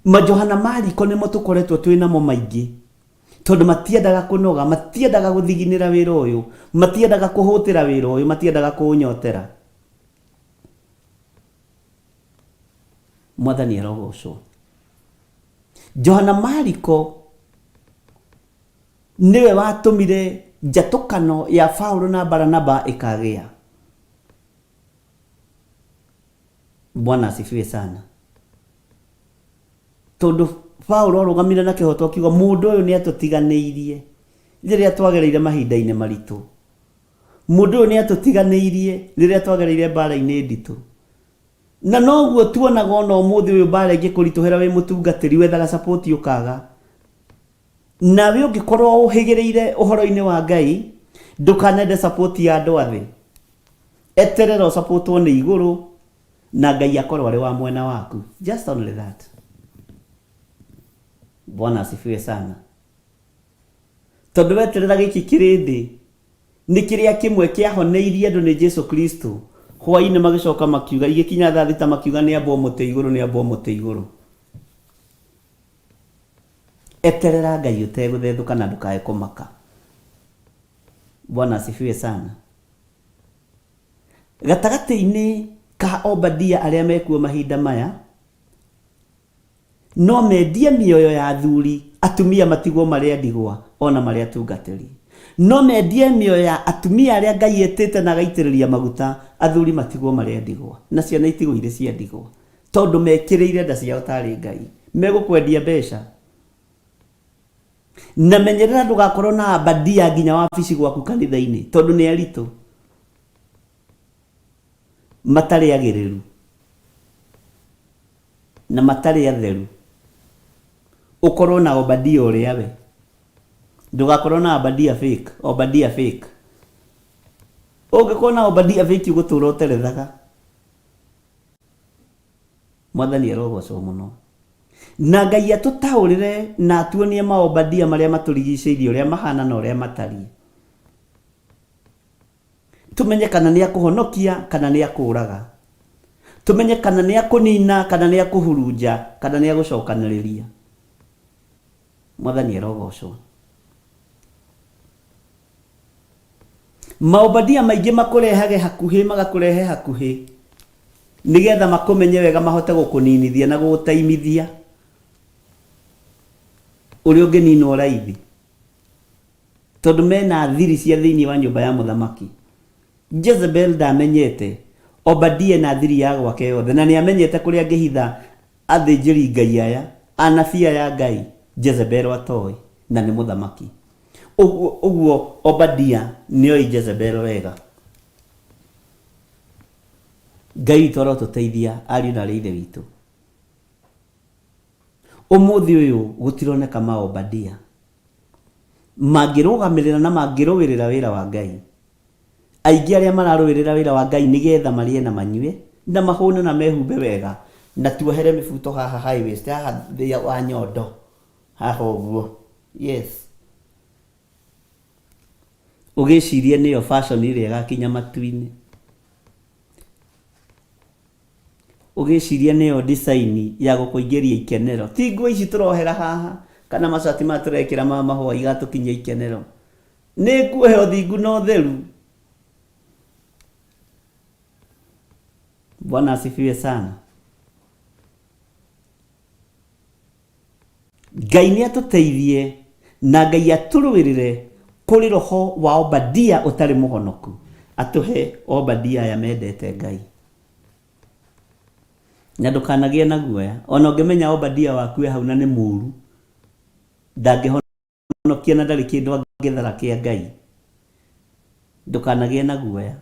Majohana Mariko nĩmo tũkoretwo twĩ namo maingĩ, tondũ matiendaga kũnoga, matiendaga gũthiginĩra wĩra ũyũ, matiendaga kũhũtĩra wĩra ũyũ, matiendaga kũũnyotera. Mwathani arogocwo. Johana Mariko Nĩwe watũmire njatũkano ya Paulo na Baranaba ĩkagĩa. Bwana asifiwe sana. Tondũ Paulo arũgamire na kĩhoto akiuga mũndũ ũyũ nĩ atũtiganĩirie rĩrĩa twagereire mahinda-inĩ maritũ. Mũndũ ũyũ nĩ atũtiganĩirie rĩrĩa twagereire mbara-inĩ nditũ. Na noguo tuonaga ona ũmũthĩ ũyũ mbara ĩngĩkũritũhĩra wĩ mũtungatĩri wethaga support ũkaga. Nawe ũngĩkorwo ũhĩgĩrĩire ũhoro-inĩ wa Ngai, ndũkanende support ya andũ a thĩ. Eterera ũsapotwo nĩ igũrũ na Ngai akorwo arĩ wa mwena waku. Just only that. Bwana asifiwe sana. Tondũ weterera gĩkĩ kĩrĩndĩ nĩ kĩrĩa kĩmwe kĩahoneirie andũ nĩ Jesu Kristo. Hwainĩ magĩcoka makiuga, igĩkinya thaa thita makiuga nĩ ambwo mũtĩ igũrũ, nĩ ambwo mũtĩ igũrũ. Eterera Ngai ũtegũthethũka na ndũkae kũmaka. Bwana asifiwe sana. Gatagatĩ-inĩ ka Obadia arĩa mekuo mahinda maya, No mendie mĩoyo ya athuri, atumia matigwo marĩ a ndigwa o na marĩ atungatĩri. No mendie mĩoyo ya atumia arĩa Ngai etĩte na agaitĩrĩria maguta, athuri matigwo marĩ a ndigwa, na ciana itigwo irĩ cia ndigwa, tondũ mekĩrĩire nda ciao tarĩ Ngai. Megũkwendia mbeca. Na menyerera ndũgakorwo na abadia nginya wabici gwaku kanitha-inĩ, tondũ nĩ aritũ. Matarĩ agĩrĩru. Na matarĩ atheru. Ũkorwo na Obadia ũrĩa we. Ndũgakorwo na Obadia fake, Obadia fake. Ũngĩkorwo na Obadia fake ũgũtũra ũterethaga. Mwathani arogocwo mũno. Na Ngai atũtaũrĩre na atuonie maobadia marĩa matũrigicĩirie ũrĩa mahana na ũrĩa matariĩ. Tũmenye kana nĩ akũhonokia kana nĩ akũũraga. Tũmenye kana nĩ akũnina kana nĩ akũhurunja kana nĩ agũcokanĩrĩria. Mwathani arogocwo. Maobadia maingĩ makũrehage hakuhĩ magakũrehe hakuhĩ nĩgetha makũmenye wega mahote gũkũninithia na gũgũtaimithia ũrĩa ũngĩninwo raithi. Tondũ mena thiri cia thĩinĩ wa nyũmba ya mũthamaki. Jezebel ndamenyete Obadia ena thiri ya gwake yothe, na nĩamenyete kũrĩa angĩhitha athĩnjĩri Ngai aya, anabii aya a Ngai, Jezebel atoĩ, na nĩ mũthamaki. Ũguo, ũguo Obadia nĩoĩ Jezebel wega. Ngai witũ arotũteithia ariũ na aarĩ a Ithe witũ. Ũmũthĩ ũyũ gũtironeka ma Obadia. Mangĩrũgamĩrĩra na mangĩrũĩrĩra wĩra wa Ngai. Aingĩ arĩa mararũĩrĩra wĩra wa Ngai nĩ getha marĩe na manyue, na mahũne na mehumbe wega, na tuohere mĩbuto haha high waist, haha thĩ wa nyondo, haha ũguo. Yes. Ũgĩcirie nĩyo fashion ĩrĩa ĩgakinya matu-inĩ. Ũgĩciria nĩyo design ya gũkũingĩria ikenero. Ti nguo ici tũrohera haha kana macati maya tũrekĩra ma mahũa igatũkinyia ikenero. Nĩ nguohe ũthingu na ũtheru. Bwana asifiwe sana. Ngai nĩ atũteithie na Ngai atũrũĩrĩre kũrĩ roho wa Obadia ũtarĩ mũhonoku, atũhe Obadia aya mendete Ngai. Na ndũkanagĩe na guoya, ona ũngĩmenya Obadia waku e hau na nĩ mũru, ndangĩhonokia na ndarĩ kĩndũ angĩthara kĩa Ngai, ndũkanagĩe na guoya.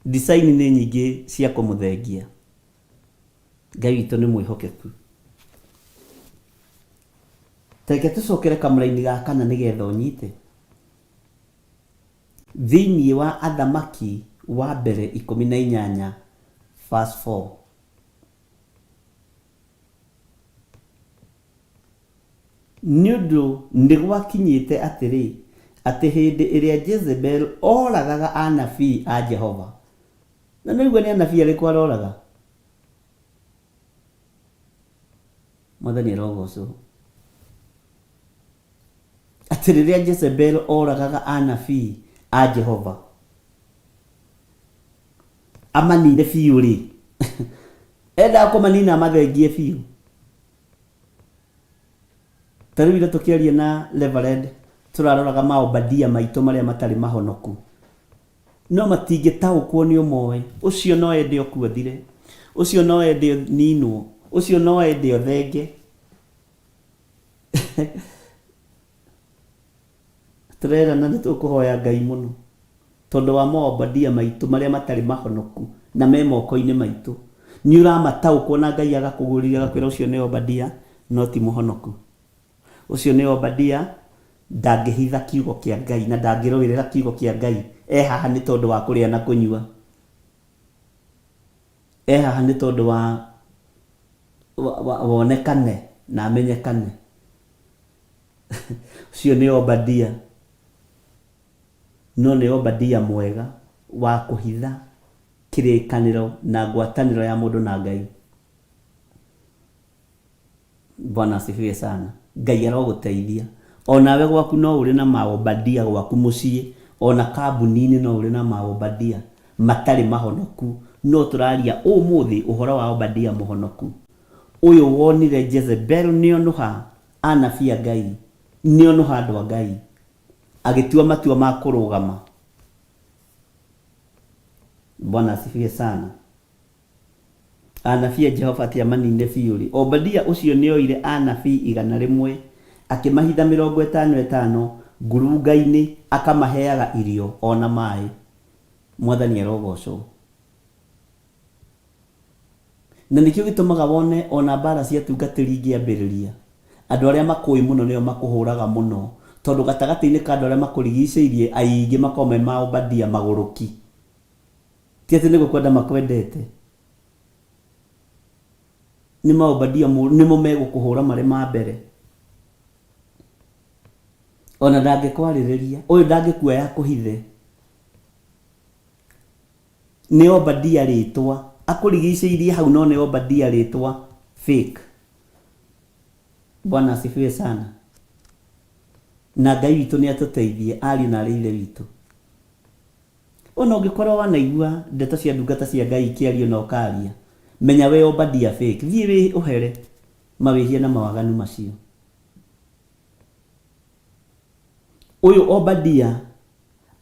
Design nĩ nyingĩ cia kũmũthengia. Ngai witũ nĩ mwĩhokeku. Tareke tũcokere kamũraini ga kana nĩgetha ũnyite. Thĩinĩ wa Athamaki wa mbere 18 verse 4. Nĩ ũndũ nĩgwakinyĩte atĩrĩ, atĩ hĩndĩ ĩrĩa Jezebeli oragaga anabii a Jehova, Na nĩwaigua nĩ anabii arĩkũ aroraga? Mwathani arogocwo. Atĩ rĩrĩa Jezebel oragaga anabii a Jehova, amanine biũ rĩ, endaga kũmanina amathengie biũ. Ta rĩu ira tũkĩaria na Reverend tũraroraga maobadia maitũ marĩa matarĩ mahonoku. No matingĩtaũkwo nĩ ũmoĩ. Ũcio no ende ũkue ũthire. Ũcio no ende ũninwo. Ũcio no ende ũthenge. Tũrerana nĩ tũkũhoya Ngai mũno tondũ wa maobadia maitũ marĩa matarĩ mahonoku na me moko-inĩ maitũ. Nĩ ũramataũkwo na Ngai agakũguũrĩria agakwĩra ũcio nĩ Obadia no ti mũhonoku. Ũcio nĩ Obadia, ndangĩhitha kiugo kĩa Ngai na ndangĩrũĩrĩra kiugo kĩa Ngai. E haha nĩ tondũ wa kũrĩa na kũnyua. E haha nĩ tondũ wa, wa, wa wonekane. Na amenyekane. Ũcio nĩ Obadia. No nĩ Obadia mwega wa kũhitha kĩrĩkanĩro na ngwatanĩro ya mũndũ na Ngai. Bwana asifiwe sana. Ngai arogũteithia. Onawe gwaku no ũrĩ na maobadia gwaku mũciĩ, ona kambuni-inĩ no ũrĩ na maobadia matarĩ mahonoku. No tũraria ũmũthĩ ũhoro wa Obadia mũhonoku. Ũyũ wonire Jezebel nĩonũha anabii a Ngai, nĩonũha andũ a Ngai, agĩtua matua ma kũrũgama. Bwana asifiwe sana. Anabii a Jehova ti amanine biũ-rĩ, Obadia ũcio nĩoire anabii 100, akĩmahitha 50 ngurunga-inĩ, akamaheaga irio o na maĩ. Mwathani arogocwo. Na nĩkĩo gĩtũmaga wone o na mbara cia atungatĩri ingĩambĩrĩria, andũ arĩa makũĩ mũno nĩo makũhũraga mũno, tondũ gatagatĩ-inĩ ka andũ arĩa makũrigicĩirie aingĩ makoragwo me ma Obadia magũrũki. Ti atĩ nĩ gũkwenda makwendete. Nĩ ma Obadia nĩmo megũkũhũra marĩ ma mbere. Ona ndangĩkwarĩrĩria, ũyũ ndangĩkuoya akũhithe. Nĩ Obadia rĩtwa. Akũrigicĩirie hau no nĩ Obadia rĩtwa fake. Bwana asifiwe sana. Na Ngai witũ nĩ atũteithie ariũ na arĩ ithe witũ. Ona ũngĩkorwo wanaigua ndeto cia ndungata cia Ngai ikĩario na ũkaria, menya wĩ Obadia fake. Thiĩ wĩ ũhere mawĩhia na mawaganu macio. Ũyũ Obadia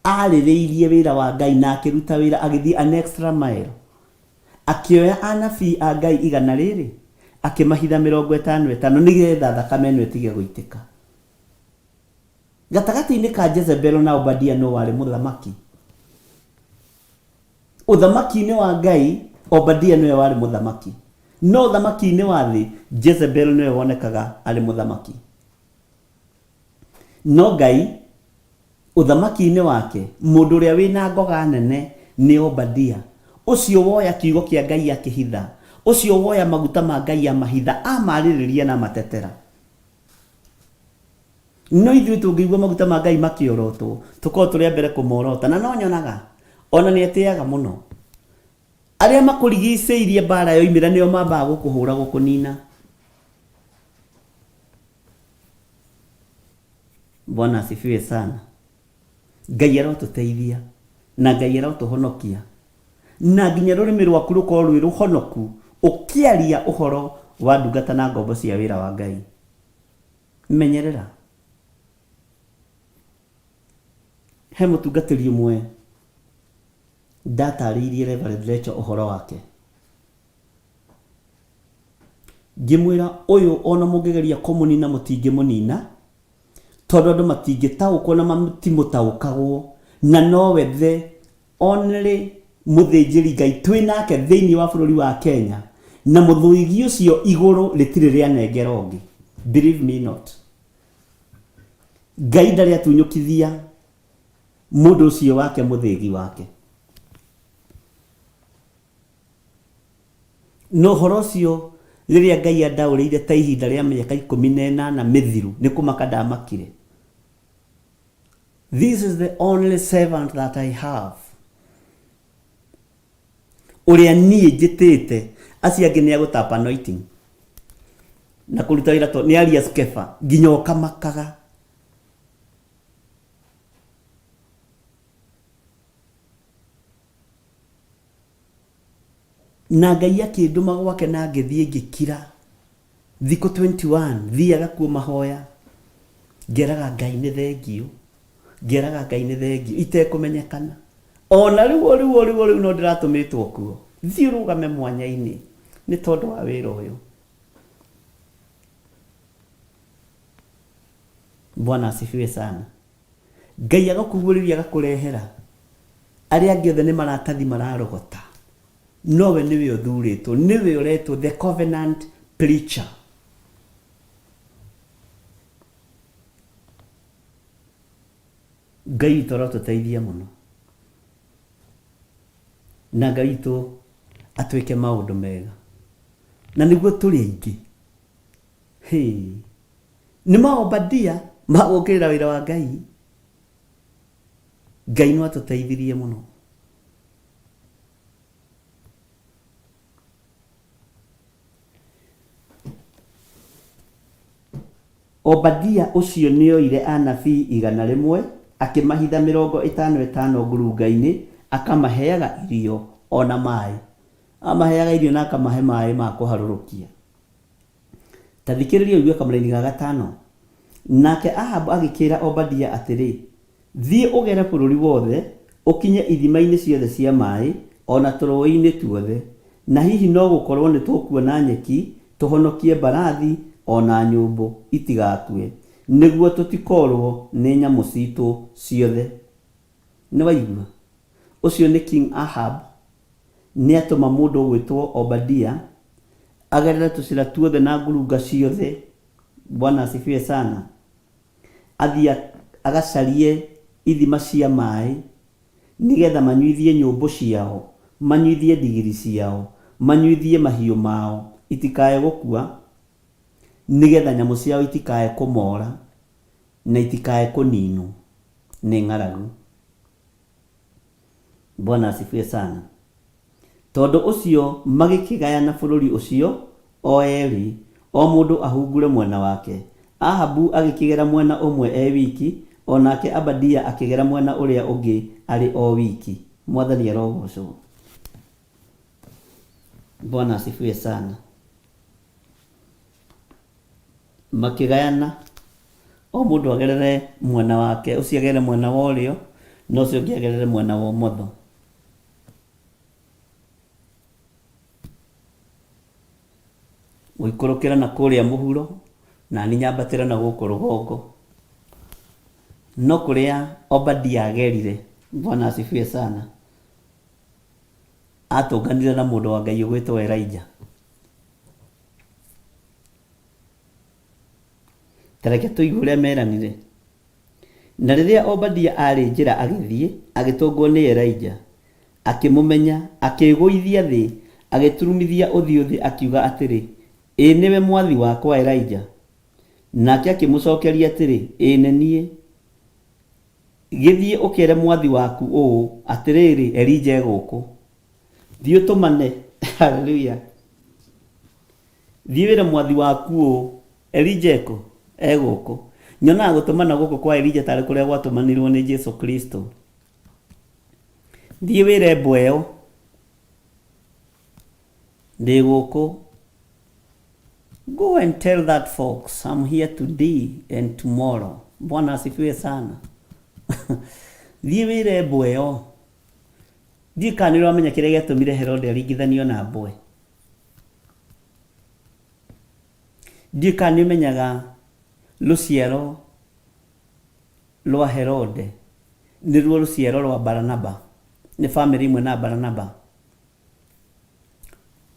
arĩrĩirie wĩra wa Ngai na akĩruta wĩra agĩthiĩ an extra mile. Akĩoya anabii a Ngai igana rĩrĩ, akĩmahitha 50 nĩgetha thakame ĩno ĩtige gũitĩka. Gatagatĩ-inĩ ka Jezebel na Obadia nũ warĩ mũthamaki? Ũthamaki-inĩ wa Ngai, Obadia nĩwe warĩ mũthamaki. No ũthamaki-inĩ wa thĩ, Jezebel nĩwe wonekaga arĩ mũthamaki. No Ngai, ũthamaki-inĩ wake, mũndũ ũrĩa wĩna ngoga nene nĩ Obadia. Ũcio woya kiugo kĩa Ngai akĩhitha, ũcio woya maguta ma Ngai amahitha, amarĩrĩria na amatetera. No ithuĩ tũngĩigua maguta ma Ngai makĩorotwo, tũkorwo tũrĩ a mbere kũmorota. Na no nyonaga, ona nĩ etĩaga mũno. Arĩa makũrigicĩirie mbara yoimĩra nĩo mambaga gũkũhũra gũkũnina. Bwana asifiwe sana. Ngai arotũteithia na Ngai arotũhonokia na nginya rũrĩmĩ rwaku rũkorwo rwĩ rũhonoku ũkĩaria ũhoro wa ndungata na ngombo cia wĩra wa Ngai. Menyerera. He mũtungatĩri ũmwe ndatarĩirie Reverend Rachel ũhoro wake. Ngĩmwĩra ũyũ ona mũngĩgeria kũmũnina mũtingĩmũnina tondũ andũ matingĩtaũkwo na matimũtaũkagwo na nowe the only mũthĩnjĩri Ngai twĩ nake thĩinĩ wa bũrũri wa Kenya na mũthũigi ũcio igũrũ rĩtirĩ rĩanengera ũngĩ. Believe me not. Ngai ndarĩ atunyũkithia mũndũ ũcio wake mũthĩgi wake. Na ũhoro ũcio rĩrĩa Ngai andaũrĩire ta ihinda rĩa mĩaka 18 mĩthiru nĩ kũmaka ndamakire. This is the only servant that I have. Ũrĩa niĩ njĩtĩte acio angĩ nĩ agũtap anointing na kũruta wĩra to nĩ aria skefa nginya ũkamakaga. Na Ngai akĩndũma gwake na ngĩthiĩ ngĩkira thikũ 21 thiaga kuo mahoya ngeraga Ngai nĩ thengiũ ngeraga Ngai nĩ thengiũ itekũmenyekana ona rĩu o rĩu o rĩu o rĩu no ndĩratũmĩtwo kuo thiĩ ũrũgame mwanya-inĩ nĩ tondũ wa wĩra ũyũ. Bwana asifiwe sana. Ngai agakũguũrĩria agakũrehera arĩa angĩ othe nĩ maratathi mararogota nowe nĩwe ũthurĩtwo nĩwe ũretwo the covenant preacher. Ngai witũ arotũteithia mũno na Ngai witũ atwĩke maũndũ mega na nĩguo tũrĩ aingĩ. Hĩ. Nĩ maobadia ma gũkĩrĩra wĩra wa Ngai. Ngai no atũteithirie mũno. Obadia ũcio nĩoire anabii 100, akĩmahitha 50 50 ngurunga-inĩ, akamaheaga irio o na maĩ. Amaheaga irio na akamahe maĩ ma kũharũrũkia. Ta thikĩrĩria ũigue kamũraini ga gatano. Nake Ahabu agĩkĩĩra Obadia atĩrĩ, Thiĩ ũgere bũrũri wothe, ũkinye ithima-inĩ ciothe cia maĩ, o na tũrũũĩ-inĩ tuothe, na hihi no gũkorũo nĩtũkuona nyeki, tũhonokie mbarathi o na nyũmbũ itigakue, nĩguo tũtikorũo nĩ nyamũ ciitũ ciothe. Nĩwaigua? Ũcio nĩ King Ahab nĩatũma mũndũ ũgwĩtwo Obadia agerere tũcĩra tuothe na ngurunga ciothe, Bwana asifiwe sana, athiĩ agacarie ithima cia maĩ nĩgetha manyuithie nyũmbũ ciao, manyuithie ndigiri ciao, manyuithie mahiũ mao itikae gũkua, nĩgetha nyamũ ciao itikae kũmora na itikae kũninwo nĩ ng'aragu. Bwana asifiwe sana. Tondũ ũcio magĩkĩgayana bũrũri ũcio o erĩ, o mũndũ ahungure mwena wake. Ahabu agĩkĩgera mwena ũmwe e wiki, o nake Abadia akĩgera mwena ũrĩa ũngĩ arĩ o wiki. Mwathani arogoocwo. Bwana asifiwe sana. Makĩgayana, o mũndũ agerere mwena wake, ũcio agerere mwena wa ũrĩo, na ũcio ũngĩ agerere mwena wa ũmotho. Gũikũrũkĩra na kũrĩa mũhuro, na niĩ nyambatĩre na gũkũ rũgongo. No kũrĩa Obadia agerire, Bwana asifiwe sana, atũnganire na mũndũ wa Ngai ũgwĩtwo Elijah. Ta reke tũigue ũrĩa meranire. Na rĩrĩa Obadia aarĩ njĩra agĩthiĩ, agĩtũngwo nĩ Elija. Akĩmũmenya, akĩĩgũithia thĩ, agĩturumithia ũthiũ thĩ akiuga atĩrĩ, Ĩ nĩwe mwathi wakwa Elija? Nake akĩmũcokeria atĩrĩ, Ĩ nĩ niĩ. Gĩthiĩ ũkere mwathi waku ũũ, 'Atĩrĩrĩ, Elija e gũkũ. Thiĩ ũtũmane. Haleluya! Thiĩ wĩre mwathi waku ũũ, 'Elija e kũ? E gũkũ. Nyonaga gũtũmana gũkũ kwa Elija tarĩ kũrĩa gwatũmanirwo nĩ Jesu Kristo. Thiĩ wĩre mbwa ĩyo, ndĩ gũkũ. Go and tell that fox, I'm here today and tomorrow. Bwana asifiwe sana. Thiĩ wĩre mbwa ĩyo. Ndiũĩ kana nĩ ũramenya kĩrĩa gĩatũmire Herode aringithanio na mbwe. Ndiũĩ kana nĩ ũmenyaga rũciaro rwa Herode nĩruo rũciaro rwa Baranaba, nĩ bamĩrĩ ĩmwe na Baranaba.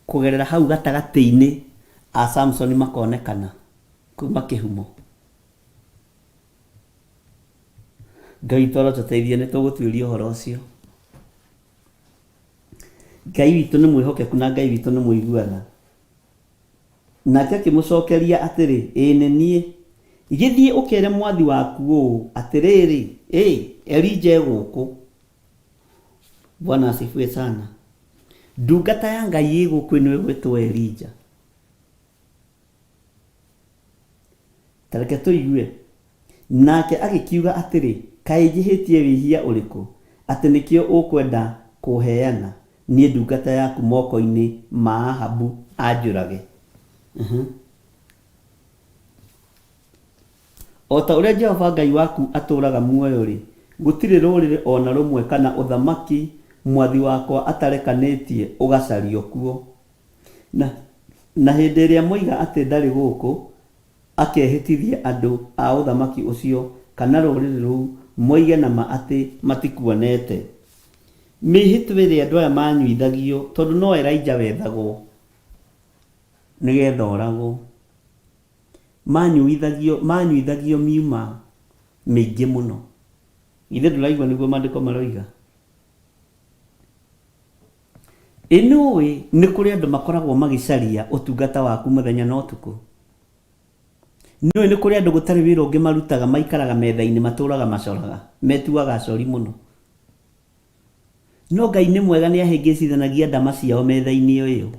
Kũgerera hau gatagatĩ-inĩ a Samsoni makonekana kuma kĩhumo. Ngai witũ arotũteithia nĩ tũgũtuĩria ũhoro ũcio. Ngai witũ nĩ mwĩhokeku na Ngai witũ nĩ mũigua tha. Nake akĩmũcokeria atĩrĩ, Ĩĩ nĩ niĩ. Gĩthiĩ ũkere mwathi waku ũũ, 'Atĩrĩrĩ, ĩ, Elija e gũkũ. Bwana asifiwe sana. Ndungata ya Ngai ĩ gũkũ ĩno ĩgwĩtwo Elija. Ta reke tũigue. Nake agĩkiuga atĩrĩ, Kaĩ njĩhĩtie wĩhia ũrĩkũ, atĩ nĩkĩo ũkwenda kũũheana, niĩ ndungata yaku moko-inĩ ma Ahabu anjũrage? O ta ũrĩa Jehova Ngai waku atũũraga muoyo-rĩ, gũtirĩ rũrĩrĩ o na rũmwe kana ũthamaki mwathi wakwa atarekanĩtie ũgacario kuo. Na, na hĩndĩ ĩrĩa moiga atĩ ndarĩ gũkũ, akehĩtithia andũ a ũthamaki ũcio kana rũrĩrĩ rũu moige na ma atĩ matikuonete. Mĩĩhĩtwa ĩrĩa andũ aya maanyuithagio, tondũ no Elija wethagwo nĩgetha oragwo, maanyuithagio, maanyuithagio miuma mĩingĩ mũno. Githĩ ndũraigua nĩguo maandĩko maroiga? Ĩ nĩũĩ nĩ kũrĩ andũ makoragwo magĩcaria ũtungata waku mũthenya na ũtukũ? Nĩũĩ nĩ kũrĩ andũ gũtarĩ wĩra ũngĩ marutaga maikaraga metha-inĩ matũraga macoraga, metuaga acori mũno. No Ngai nĩ mwega nĩ ahĩngĩcithanagia ndama ciao metha-inĩ o ĩyo.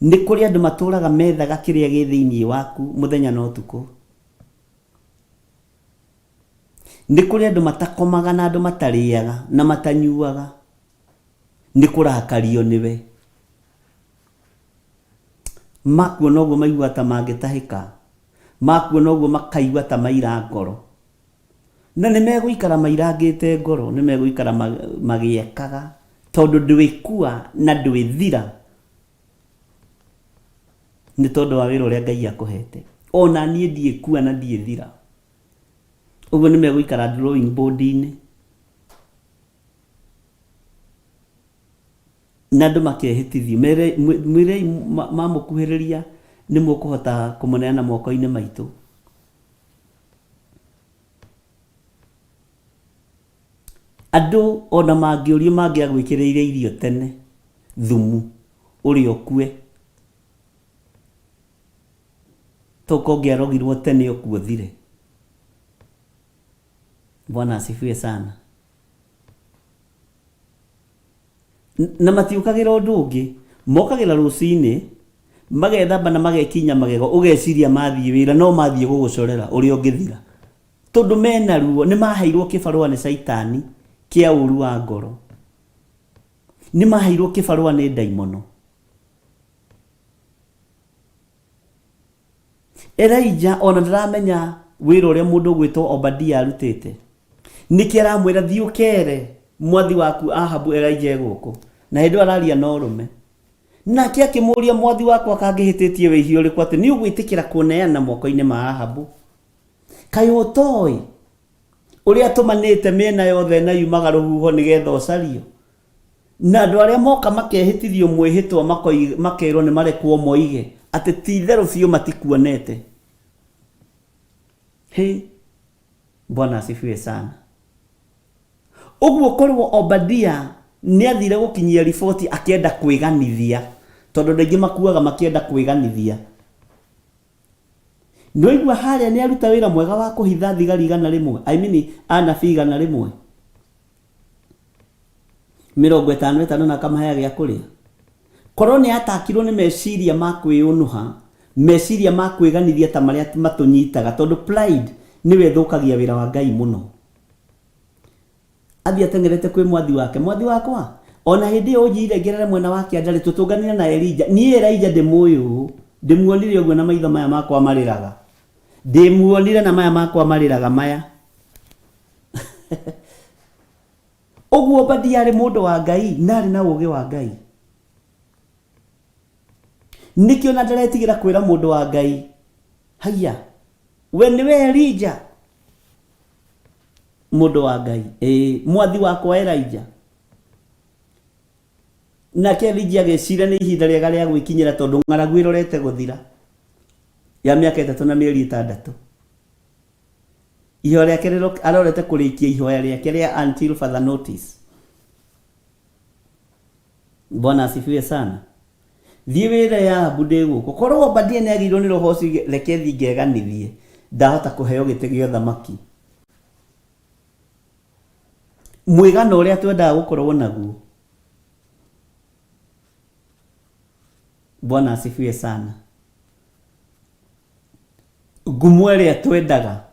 Nĩ kũrĩ andũ matũraga methaga kĩrĩa gĩ thĩinĩ waku mũthenya na ũtukũ. Nĩ kũrĩ andũ matakomaga na andũ matarĩaga na matanyuaga nĩ kũrakario nĩwe. Makuona ũguo maiguaga ta mangĩtahĩka, makuona ũguo makaigua ta maira ngoro. Na nĩ megũikara mairangĩte ngoro, nĩ megũikara magĩekaga, tondũ ndwĩkua na ndwĩthira nĩ tondũ wa wĩra ũrĩa Ngai akũhete. Ona niĩ ndiĩkua na ndiĩthira. Ũguo nĩ megũikara drawing board-inĩ. Na andũ makehĩtithio, mwĩrei mamũkuhĩrĩria nĩ mũkũhota kũmũneana moko-inĩ maitũ. Andũ ona mangĩũrio mangĩagwĩkĩrĩire irio tene, thumu, ũrĩe ũkue. Toka ũngĩarogirwo tene ũkue ũthire. Bwana asifiwe sana. Na matiũkagĩra ũndũ ũngĩ, mokagĩra rũcinĩ, magethamba na magekinya magego, ũgeciria mathiĩ wĩra, no mathiĩ gũgũcorera ũrĩa ũngĩthira. Tondũ mena ruo, nĩ maheirwo kĩbarũa nĩ Caitani kĩa ũru wa ngoro. Nĩ maheirwo kĩbarũa nĩ ndaimono. Elija ona ndaramenya wĩra ũrĩa mũndũ ũgwĩtwo Obadia arutĩte. Nĩkĩ aramwĩra thiĩ ũkere mwathi waku Ahabu Elija e gũkũ. Na hĩndĩ ĩyo araria na ũrũme. Nake akĩmũũria mwathi wakwa kangĩhĩtĩtie wĩhia ũrĩkũ atĩ nĩ ũgwĩtĩkĩra kũneana moko-inĩ ma Ahabu. Kaĩ ũtoĩ ũrĩa atũmanĩte mĩena yothe na yumaga rũhuho nĩgetha ũcario? Na andũ arĩa moka makehĩtithio mwĩhĩtwa makerwo nĩ marekwo moige atĩ ti itherũ biũ matikuonete. Hĩ! Bwana asifiwe sana. Ũguo korwo Obadia nĩ athire gũkinyia riboti akĩenda kwĩganithia, tondũ andũ aingĩ makuaga makĩenda kwĩganithia. Nĩwaigua harĩa nĩ aruta wĩra mwega wa kũhitha thigari 100, I mean anabii 100. 50 50 na akamahe gĩa kũrĩa. Korwo nĩ atakirwo nĩ meciria ma kwĩũnũha, meciria ma kwĩganithia ta marĩa matũnyitaga, tondũ pride nĩwe ĩthũkagia wĩra wa Ngai mũno. Athiĩ ateng'erete kwĩ mwathi wake, mwathi wakwa, ona hĩndĩ ĩyo ũnjĩrire ngerere mwena wa kĩanda rĩ, tũtũnganire na Elija. Niĩ Elija ndĩmũĩ ũũ, ndĩmuonire ũguo na maitho maya makwa marĩraga. Ndĩmuonire na maya makwa marĩraga maya. Ũguo Obadia arĩ mũndũ wa Ngai na arĩ na ũũgĩ wa Ngai. Nĩkĩo na ndaretigĩra kwĩra mũndũ wa Ngai, haiya, we nĩwe Elija? Mũndũ wa Ngai, ĩĩ, mwathi wakwa Elija. Nake Elija agĩciria nĩ ihinda rĩega rĩa gwĩkinyĩra tondũ ng'aragu ĩrorete gũthira ya mĩaka 3 na mĩeri 6. Ihoya rĩake arorete kũrĩkia ihoya rĩake rĩa until further notice. Bwana asifiwe sana. Thiĩ wĩre Ahabu ndĩ gũkũ. Korwo Obadia nĩ agĩirwo nĩ roho ũcio reke thiĩ ngeganithie, ndahota kũheo gĩtĩ gĩa ũthamaki. Mwĩgano ũrĩa twendaga gũkorwo naguo. Bwana asifiwe sana. Ngumo ĩrĩa twendaga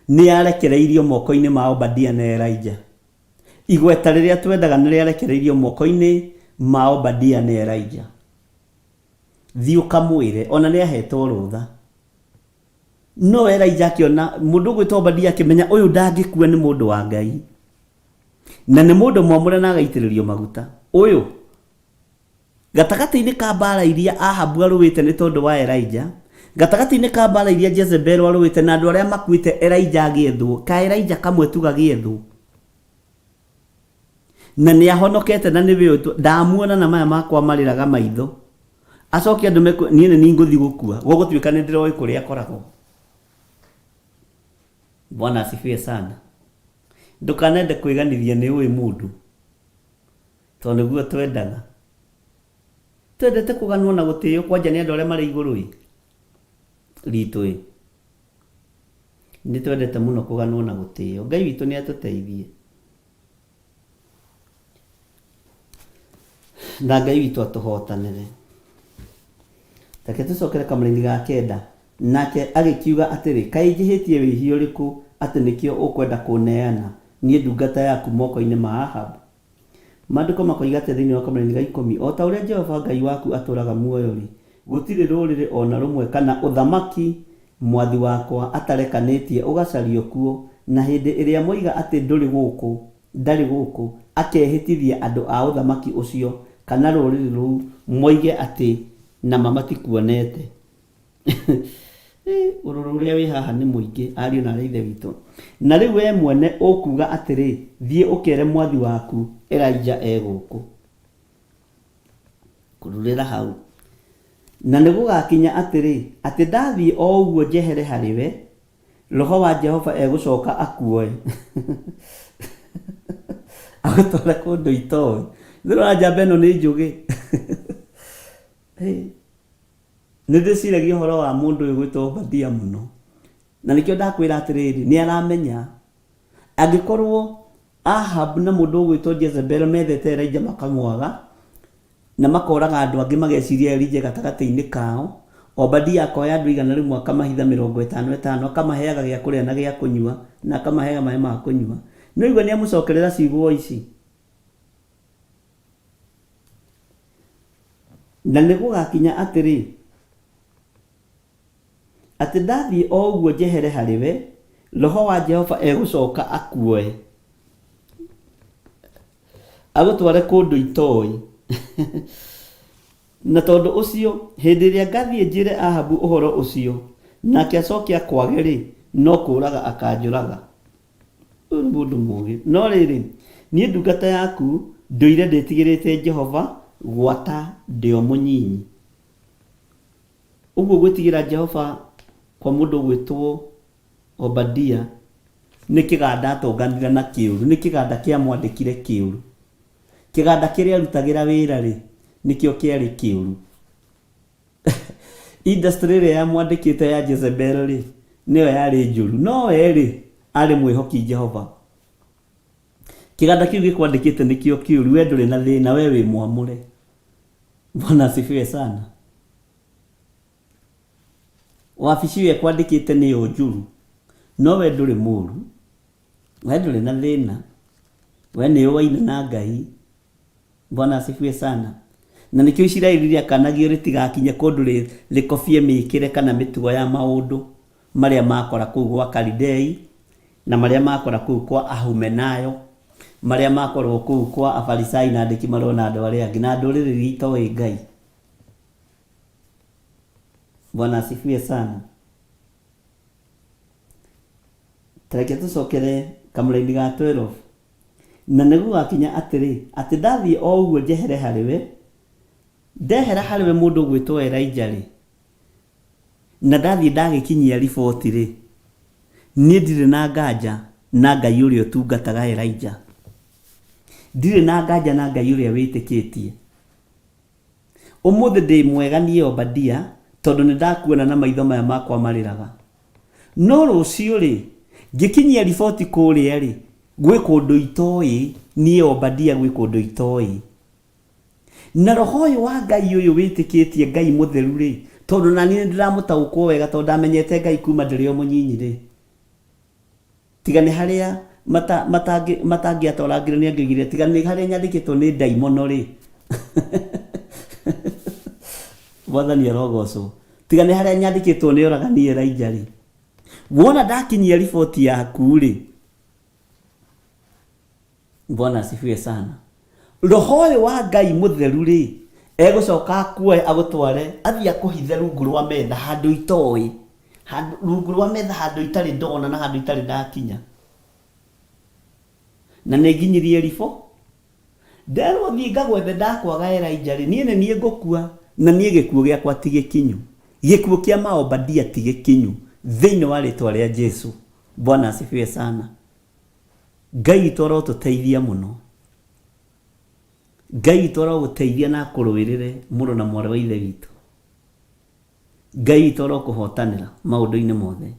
nĩ yarekereirio moko-inĩ ma Obadia na Elija. Igweta rĩrĩa twendaga nĩ rĩarekereirio moko-inĩ ma Obadia na Elija. Thiĩ ũkamwĩre, ona nĩ ahetwo rũtha. No Elija akĩona mũndũ ũgwĩtwo Obadia akĩmenya ũyũ ndangĩkua nĩ mũndũ wa Ngai. Na nĩ mũndũ mwamũre na agaitĩrĩrio maguta. Ũyũ Gatagatĩ-inĩ ka mbaara iria Ahabu arũĩte nĩ tondũ wa Elija, gatagatĩ-inĩ ka mbaara iria Jezebelu arũĩte na andũ arĩa makuĩte Elija agĩethwo, ka Elija kamwe tu gagĩethwo. Na nĩ ahonokete na nĩwe ũyũ ndamuona na maya makwa marĩraga maitho. Acoke andũ mekũ niĩ nĩ niĩ ngũthiĩ gũkua. Gũgũtuĩka nĩ ndĩroĩ kũrĩa akoragwo. Bwana asifiwe sana. Ndũkanende kwĩganithia nĩ ũĩ mũndũ. Tondũ nĩguo twendaga. Twendete kũganwo na gũtĩo kwanja nĩ andũ arĩa marĩ igũrũ ĩ ritũ ĩ. Nĩ twendete mũno kũganwo na gũtĩo. Ngai witũ nĩ atũteithie. Na Ngai witũ atũhotanĩre. Reke tũcokere kamũraini ga kenda. Nake agĩkiuga atĩrĩ, Kaĩ njĩhĩtie wĩhia ũrĩkũ atĩ nĩkĩo ũkwenda kũũneana, niĩ ndungata yaku, moko-inĩ ma Ahabu? Maandĩko makoiga atĩa thĩinĩ wa kamũraini ga ikũmi? O ta ũrĩa Jehova Ngai waku atũũraga muoyo-rĩ, gũtirĩ rũrĩrĩ o na rũmwe kana ũthamaki mwathi wakwa atarekanĩtie ũgacario kuo, na hĩndĩ ĩrĩa moiga atĩ ndũrĩ gũkũ, ndarĩ gũkũ, akehĩtithia andũ a ũthamaki ũcio kana rũrĩrĩ rũu moige atĩ na ma matikuonete. Ũrũrũ ũrĩa wĩ haha nĩ mũingĩ, ariũ na aarĩ a Ithe witũ. Na rĩu wee mwene ũkuuga atĩrĩ, 'Thiĩ ũkeere mwathi waku, Elija e gũkũ. Kururĩra hau. Na nĩgũgakinya atĩrĩ, atĩ ndathiĩ o ũguo njehere harĩ we, Roho wa Jehova egũcoka akuoe agũtware kũndũ itoĩ. Ndĩrona njamba ĩno nĩ njũgĩ. Nĩ ndĩciragia ũhoro wa mũndũ ũyũ gwĩtwo Obadia mũno. Na nĩkĩo ndakwĩra atĩrĩrĩ, nĩ aramenya angĩkorwo Ahab na mũndũ ũgwĩtwo Jezebel methete Elijah makamwaga, na makoraga andũ angĩ mageciria Elijah e gatagatĩ-inĩ kao, Obadia akoya andũ 100 akamahitha mĩrongo ĩtano ĩtano, akamaheaga gĩa kũrĩa na gĩa kũnyua, na akamaheaga maĩ ma kũnyua. Nĩ waigua nĩ amũcokerera ciugo ici? Na nĩgũgakinya atĩrĩ, atĩ ndathiĩ o ũguo njehere harĩ we, Roho wa Jehova egũcoka akuoe, agũtware kũndũ itoĩ. Na tondũ ũcio, hĩndĩ ĩrĩa ngathiĩ njĩre Ahabu ũhoro ũcio, nake acoke akwage-rĩ, no kũũraga akanjũraga. Ũyũ nĩ mũndũ mũũgĩ. No rĩrĩ, niĩ ndungata yaku ndũire ndĩtigĩrĩte Jehova gwata ndĩ o mũnyinyi. Ũguo gwĩtigĩra Jehova kwa mũndũ ũgwĩtwo Obadia nĩ kĩganda atonganire na kĩũru, nĩ kĩganda kĩamwandĩkire kĩũru. Kĩganda kĩrĩa arutagĩra wĩra-rĩ, nĩkĩo kĩarĩ kĩũru. Industry ĩrĩa yamwandĩkĩte ya Jezebel-rĩ, nĩyo yarĩ njũru. No we-rĩ, arĩ mwĩhoki Jehova. Kĩganda kĩu gĩkwandĩkĩte nĩkĩo kĩũru, we ndũrĩ na thĩna, we wĩ mwamũre. Bwana asifiwe sana. Wabici ĩyo ĩkwandĩkĩte nĩyo njũru, no we ndũrĩ mũru, we ndũrĩ na thĩna, we nĩ ũwaine na Ngai. Bwana asifiwe sana. Na nĩkĩo Isiraeli rĩakanagio rĩtigakinye kũndũ rĩkobie mĩkĩre kana mĩtugo ya maũndũ marĩa makora kũu gwa Kalidei, na marĩa makora kũu kwa Ahumenayo, marĩa makorwo kũu kwa Afarisai na andĩki marũa na andũ arĩa angĩ, na ndũrĩrĩ iria itoĩ Ngai. Bwana asifiwe sana. Tareke tũcokere kamũraini ga 12. Na nĩgũgakinya atĩrĩ, atĩ ndathiĩ o ũguo njehere harĩ we, ndehera harĩ we mũndũ ũgwĩtwo Elija-rĩ, na ndathiĩ ndagĩkinyia riboti-rĩ, niĩ ndirĩ na nganja na Ngai ũrĩa ũtungataga Elija. Ndirĩ na nganja na Ngai ũrĩa wĩtĩkĩtie. Ũmũthĩ ndĩ mwega niĩ Obadia, tondũ nĩndakuona na maitho maya makwa marĩraga. No rũciũ-rĩ, ngĩkinyia riboti kũrĩa-rĩ, gwĩ kũndũ itoĩ, niĩ Obadia gwĩ kũndũ itoĩ. Na roho ũyũ wa Ngai ũyũ wĩtĩkĩtie Ngai mũtheru-rĩ, tondũ na niĩ nĩndĩramũtaũkwo wega tondũ ndamenyete Ngai kuma ndĩrĩ o mũnyinyi-rĩ, Tiga nĩ harĩa mata, matangĩ, matangĩatwarangire nĩ angĩoigire, tiga nĩ harĩa nyandĩkĩtwo nĩ ndaimono-rĩ. Mwathani arogocwo. Tiga nĩ harĩa nyandĩkĩtwo nĩ oragani Elijah-rĩ. Wona ndakinyia riboti yaku-rĩ, Bwana asifiwe sana. Roho ũyũ wa Ngai mũtheru rĩ, egũcoka akuoe agũtware athiĩ akũhithe rungu rwa metha handũ itoĩ, handũ rungu rwa metha handũ itarĩ ndona na handũ itarĩ ndakinya. Na nĩ nginyirie ribo. Nderwo thiĩ ngagwethe ndakwaga Elijah rĩ, niĩ nĩ niĩ ngũkua na niĩ gĩkuũ gĩakwa ti gĩkinyu. Gĩkuũ kĩa ma Obadia ti gĩkinyu thĩinĩ wa rĩtwa rĩa Jesu. Bwana asifiwe sana. Ngai witũ arotũteithia mũno. Ngai witũ arogũteithia na akũrũĩrĩre mũrũ na mwarĩ wa ithe witũ. Ngai witũ arokũhotanĩra maũndũ-inĩ mothe.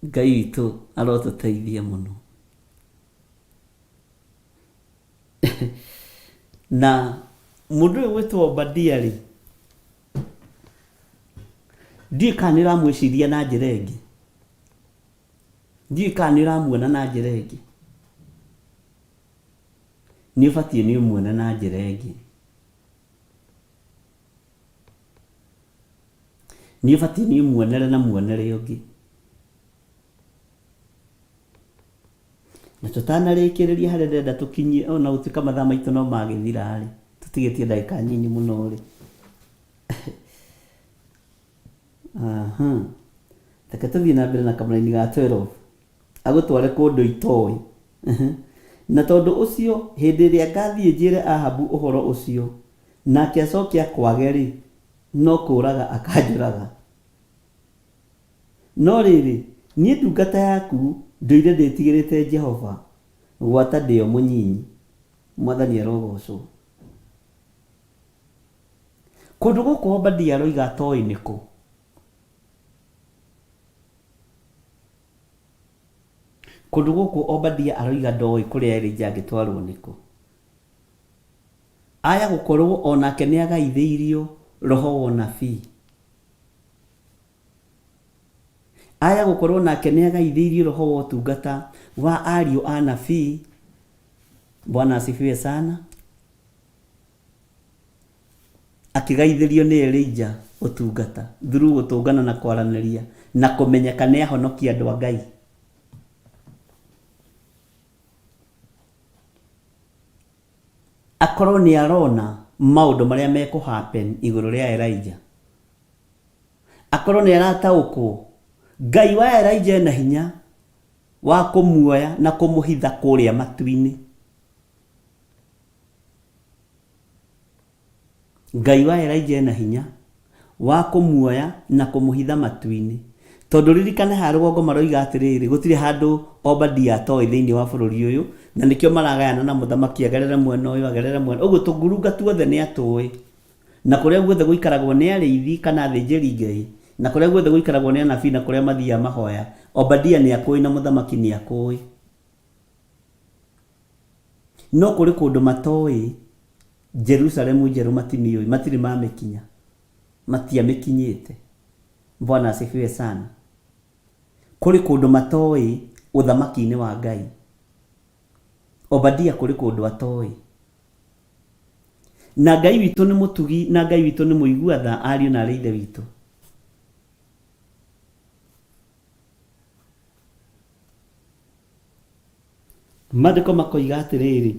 Ngai witũ arotũteithia mũno. Na mũndũ ũyũ gwĩtwo Obadia rĩ, ndiũĩ kana nĩ ũramwĩciria na njĩra ĩngĩ. Ndiũĩ kana nĩ ũramuona na njĩra ĩngĩ. Nĩ ũbatiĩ nĩ ũmuone na njĩra ĩngĩ. Nĩ ũbatiĩ nĩ ũmuonere na muonere ũngĩ. Na tũtanarĩkĩrĩria harĩa ndĩrenda tũkinyie, ona gũtuĩka mathaa maitũ no magĩthira-rĩ, tũtigĩtie ndagĩka nyinyi mũno-rĩ. Aha. Reke tũthiĩ na mbere na kamũraini ga 12. Agũtware kũndũ itoĩ. Na tondũ ũcio, hĩndĩ ĩrĩa ngathiĩ njĩre Ahabu ũhoro ũcio, nake acoke akwage-rĩ, no kũũraga akanjũraga. No rĩrĩ, niĩ ndungata yaku ndũire ndĩĩtigĩrĩte Jehova gwata ndĩ o mũnyinyi. Mwathani arogoocwo. Kũndũ gũkũ Obadia aroiga atoĩ nĩ kũ. Kũndũ gũkũ Obadia aroiga ndoĩ kũrĩa Elijah angĩtwarwo nĩ kũ. Aya gũkorwo o nake nĩagaithĩirio roho wa ũnabii. Aya gũkorwo nake nĩagaithĩirio roho wa ũtungata wa ariũ a anabii. Bwana asifiwe sana. Akĩgaithĩrio nĩ Elijah ũtungata through gũtũngana na kwaranĩria na kũmenyeka nĩ ahonokia andũ a Ngai. Akorwo nĩ arona maũndũ marĩa mekũ happen igũrũ rĩa Elijah. Akorwo nĩ arataũkwo, Ngai wa Elijah ena hinya wa kũmuoya na kũmũhitha kũrĩa matu-inĩ. Ngai wa Elijah ena hinya wa kũmuoya na kũmũhitha matu-inĩ. Tondũ ririkana haha rũgongo maroiga atĩrĩrĩ, gũtirĩ handũ Obadia atoĩ thĩinĩ wa bũrũri ũyũ, na nĩkĩo maragayana na mũthamaki agerere mwena ũyũ, agerere mwena, ũguo tũngurunga tuothe nĩ atũĩ. Na kũrĩa guothe gũikaragwo nĩ arĩithi kana athĩnjĩri-Ngai, na kũrĩa guothe gũikaragwo nĩ anabii na kũrĩa mathiaga mahoya, Obadia nĩakũũĩ na mũthamaki nĩakũũĩ. No kũrĩ kũndũ matoĩ, Jerusalemu njerũ matimĩũĩ, matirĩ mamĩkinya, matiamĩkinyĩte. Bwana asifiwe sana. Kũrĩ kũndũ matoĩ ũthamaki-inĩ wa Ngai. Obadia kũrĩ kũndũ atoĩ. Na Ngai witũ nĩ mũtugi na Ngai witũ nĩ mũigua tha ariũ na arĩ ithe witũ. Maandĩko makoiga atĩrĩrĩ,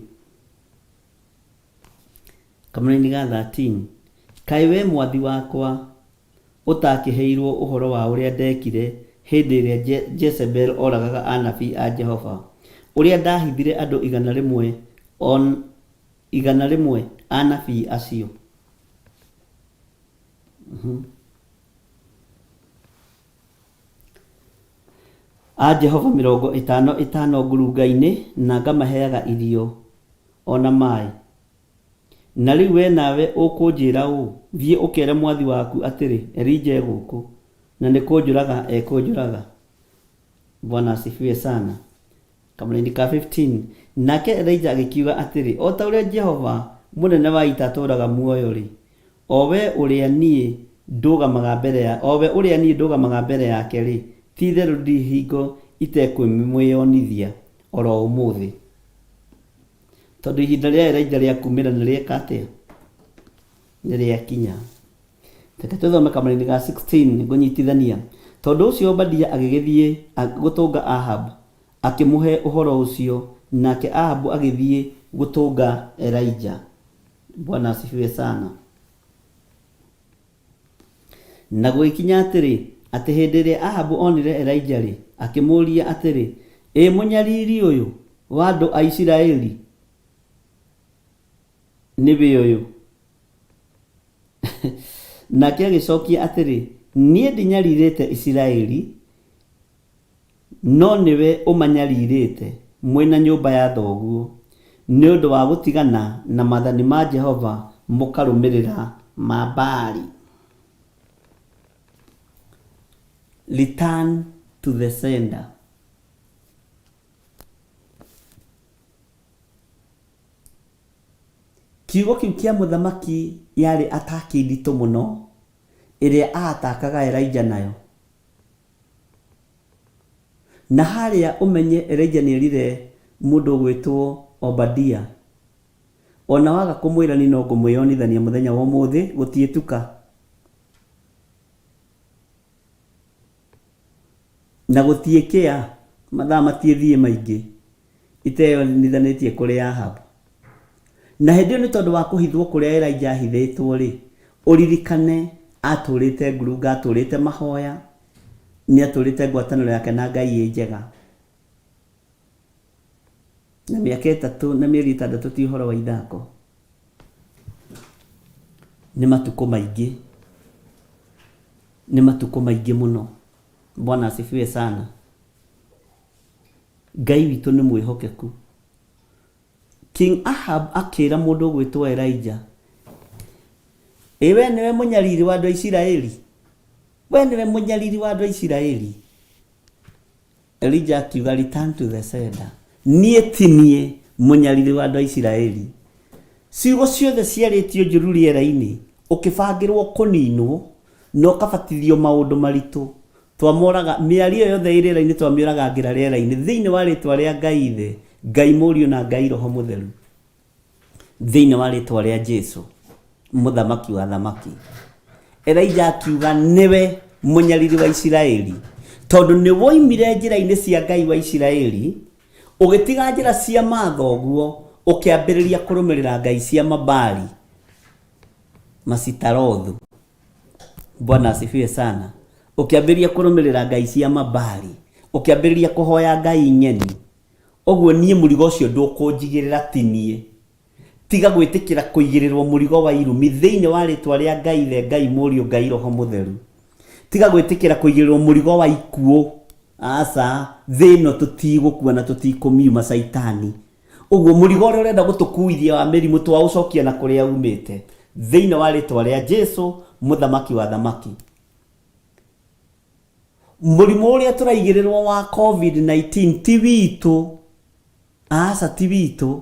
kamũraini ga 13, Kaĩ wee mwathi wakwa ũtaakĩheirwo ũhoro wa ũrĩa ndeekire hĩndĩ ĩrĩa Jezebeli oragaga anabii a Jehova, ũrĩa ndahithire andũ 100 anabii acio? A Jehova 50 ĩtano ngurunga-inĩ na ngamaheaga irio o na maaĩ? Na rĩu wee nawe ũkũnjĩra ũũ, 'Thiĩ ũkeere mwathi waku atĩrĩ, Elija e gũkũ, na nĩ kũnjũraga ekũnjũraga. Bwana asifiwe sana. Kamũraini ka 15. Nake Elija agĩkiuga atĩrĩ, O ta ũrĩa Jehova mũnene wa ita atũũraga muoyo-rĩ, o we ũrĩa niĩ ndũgamaga mbere ya, o we ũrĩa niĩ ndũgamaga mbere yake-rĩ, ti-itherũ ndirĩ hingo itekũmwĩonithia o ro ũmũthĩ. Tondũ ihinda rĩa Elija rĩa kumĩra nĩ rĩeka atĩa? Nĩ rĩakinya. Reke tũthome kamũraini ga 16 ngũnyitithania. Tondũ ũcio Obadia agĩgĩthiĩ gũtũnga Ahabu, akĩmũhe ũhoro ũcio, nake Ahabu agĩthiĩ gũtũnga Elija. Bwana asifiwe sana. Na gũgĩkinya atĩrĩ, atĩ hĩndĩ ĩrĩa Ahabu onire Elija-rĩ, akĩmũũria atĩrĩ, Ĩ mũnyariri ũyũ wa andũ a Isiraeli nĩwe ũyũ? Nake agĩcokia atĩrĩ, Niĩ ndinyarirĩte Isiraeli, No nĩwe ũmanyarirĩte, mwĩ na nyũmba ya thoguo, nĩ ũndũ wa gũtigana na maathani ma Jehova mũkarũmĩrĩra ma Baali. Return to the sender. Kiugo kĩu kĩa mũthamaki yarĩ ataki nditũ mũno ĩrĩa aatakaga Elijah nayo. Na harĩa ũmenye Elijah nĩerire mũndũ ũgwĩtwo Obadia, ona waga kũmwĩra niĩ no ngũmwĩyonithania mũthenya wa ũmũthĩ gũtiĩtuka. Na gũtiĩkĩa, mathaa matiĩthiĩ maingĩ iteyonithanĩtie kũrĩ Ahabu. Na hĩndĩ ĩyo nĩ tondũ wa kũhithwo kũrĩa Elijah ahithĩtwo-rĩ, ũririkane atũrĩte ngurunga, atũrĩte mahoya, nĩ atũrĩte ngwatanĩro yake na Ngai ĩ njega. Na mĩaka ĩtatũ na mĩeri ĩtandatũ ti ũhoro wa ithako. Nĩ matukũ maingĩ. Nĩ matukũ maingĩ mũno. Bwana asifiwe sana. Ngai witũ nĩ mwĩhokeku. King Ahab akĩra mũndũ ũgwĩtwo Elijah, Ĩ we nĩwe mũnyariri wa andũ a Isiraeli? We nĩwe mũnyariri wa andũ a Isiraeli? Elijah akiuga, return to the sender. Niĩ ti niĩ mũnyariri wa andũ a Isiraeli. Ciugo ciothe ciarĩtio njũru rĩera-inĩ, ũkĩbangĩrwo kũninwo, na ũkabatithio maũndũ maritũ, Twamoraga, mĩario yothe ĩ rĩera-inĩ twamĩũragangĩra rĩera-inĩ thĩinĩ wa rĩtwa rĩa Ngai Ithe, Ngai Mũriũ na Ngai Roho Mũtheru. Thĩinĩ wa rĩtwa rĩa Jesu, Mũthamaki wa athamaki. Elija akiuga nĩwe mũnyariri wa Isiraeli, tondũ nĩ woimire njĩra-inĩ cia Ngai wa Isiraeli, ũgĩtiga njĩra cia mathoguo, ũkĩambĩrĩria kũrũmĩrĩra ngai cia Mabaali, Masitarothu. Bwana asifiwe sana. Ũkĩambĩrĩria kũrũmĩrĩra ngai cia Mabaali, ũkĩambĩrĩria kũhoya ngai ng'eni, ũguo niĩ mũrigo ũcio ndũkũnjigĩrĩra ti niĩ. Tiga gwĩtĩkĩra kũigĩrĩrwo mũrigo wa irumi thĩinĩ wa rĩtwa rĩa Ngai Ithe, Ngai Mũriũ, Ngai Roho Mũtheru. Tiga gwĩtĩkĩra kũigĩrĩrwo mũrigo wa ikuũ. Aca, thĩ ĩno tũtigũkua na tũtikũmiuma Caitani. Ũguo mũrigo ũrĩa ũrenda gũtũkuithia wa mĩrimũ twaũcokia na kũrĩa umĩte. Thĩinĩ wa rĩtwa rĩa Jesu, Mũthamaki wa athamaki. Mũrimũ ũrĩa tũraigĩrĩrwo wa COVID-19 ti witũ. Aca ti witũ.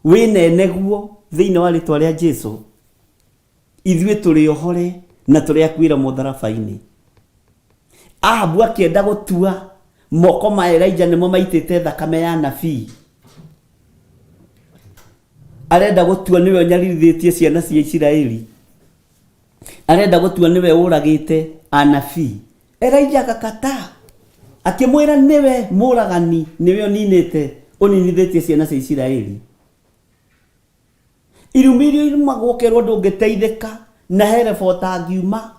Wĩneneguo thĩinĩ wa rĩtwa rĩa Jesu. Ithuĩ tũrĩ ohore na tũrĩ akuĩra mũtharaba-inĩ. Ahabu akĩenda gũtua moko ma Elijah nĩmo maitĩte thakame ya nabii. Arenda gũtua nĩwe ũnyaririthĩtie ciana cia Isiraeli. Arenda gũtua nĩwe ũragĩte anabii. Elijah agakataa akĩmwĩra nĩwe mũragani, nĩwe ũninĩte ũninithĩtie ciana cia Isiraeli. Irumi iria irumagwo ũkerwo ndũngĩteithĩka na he reba ũtangiuma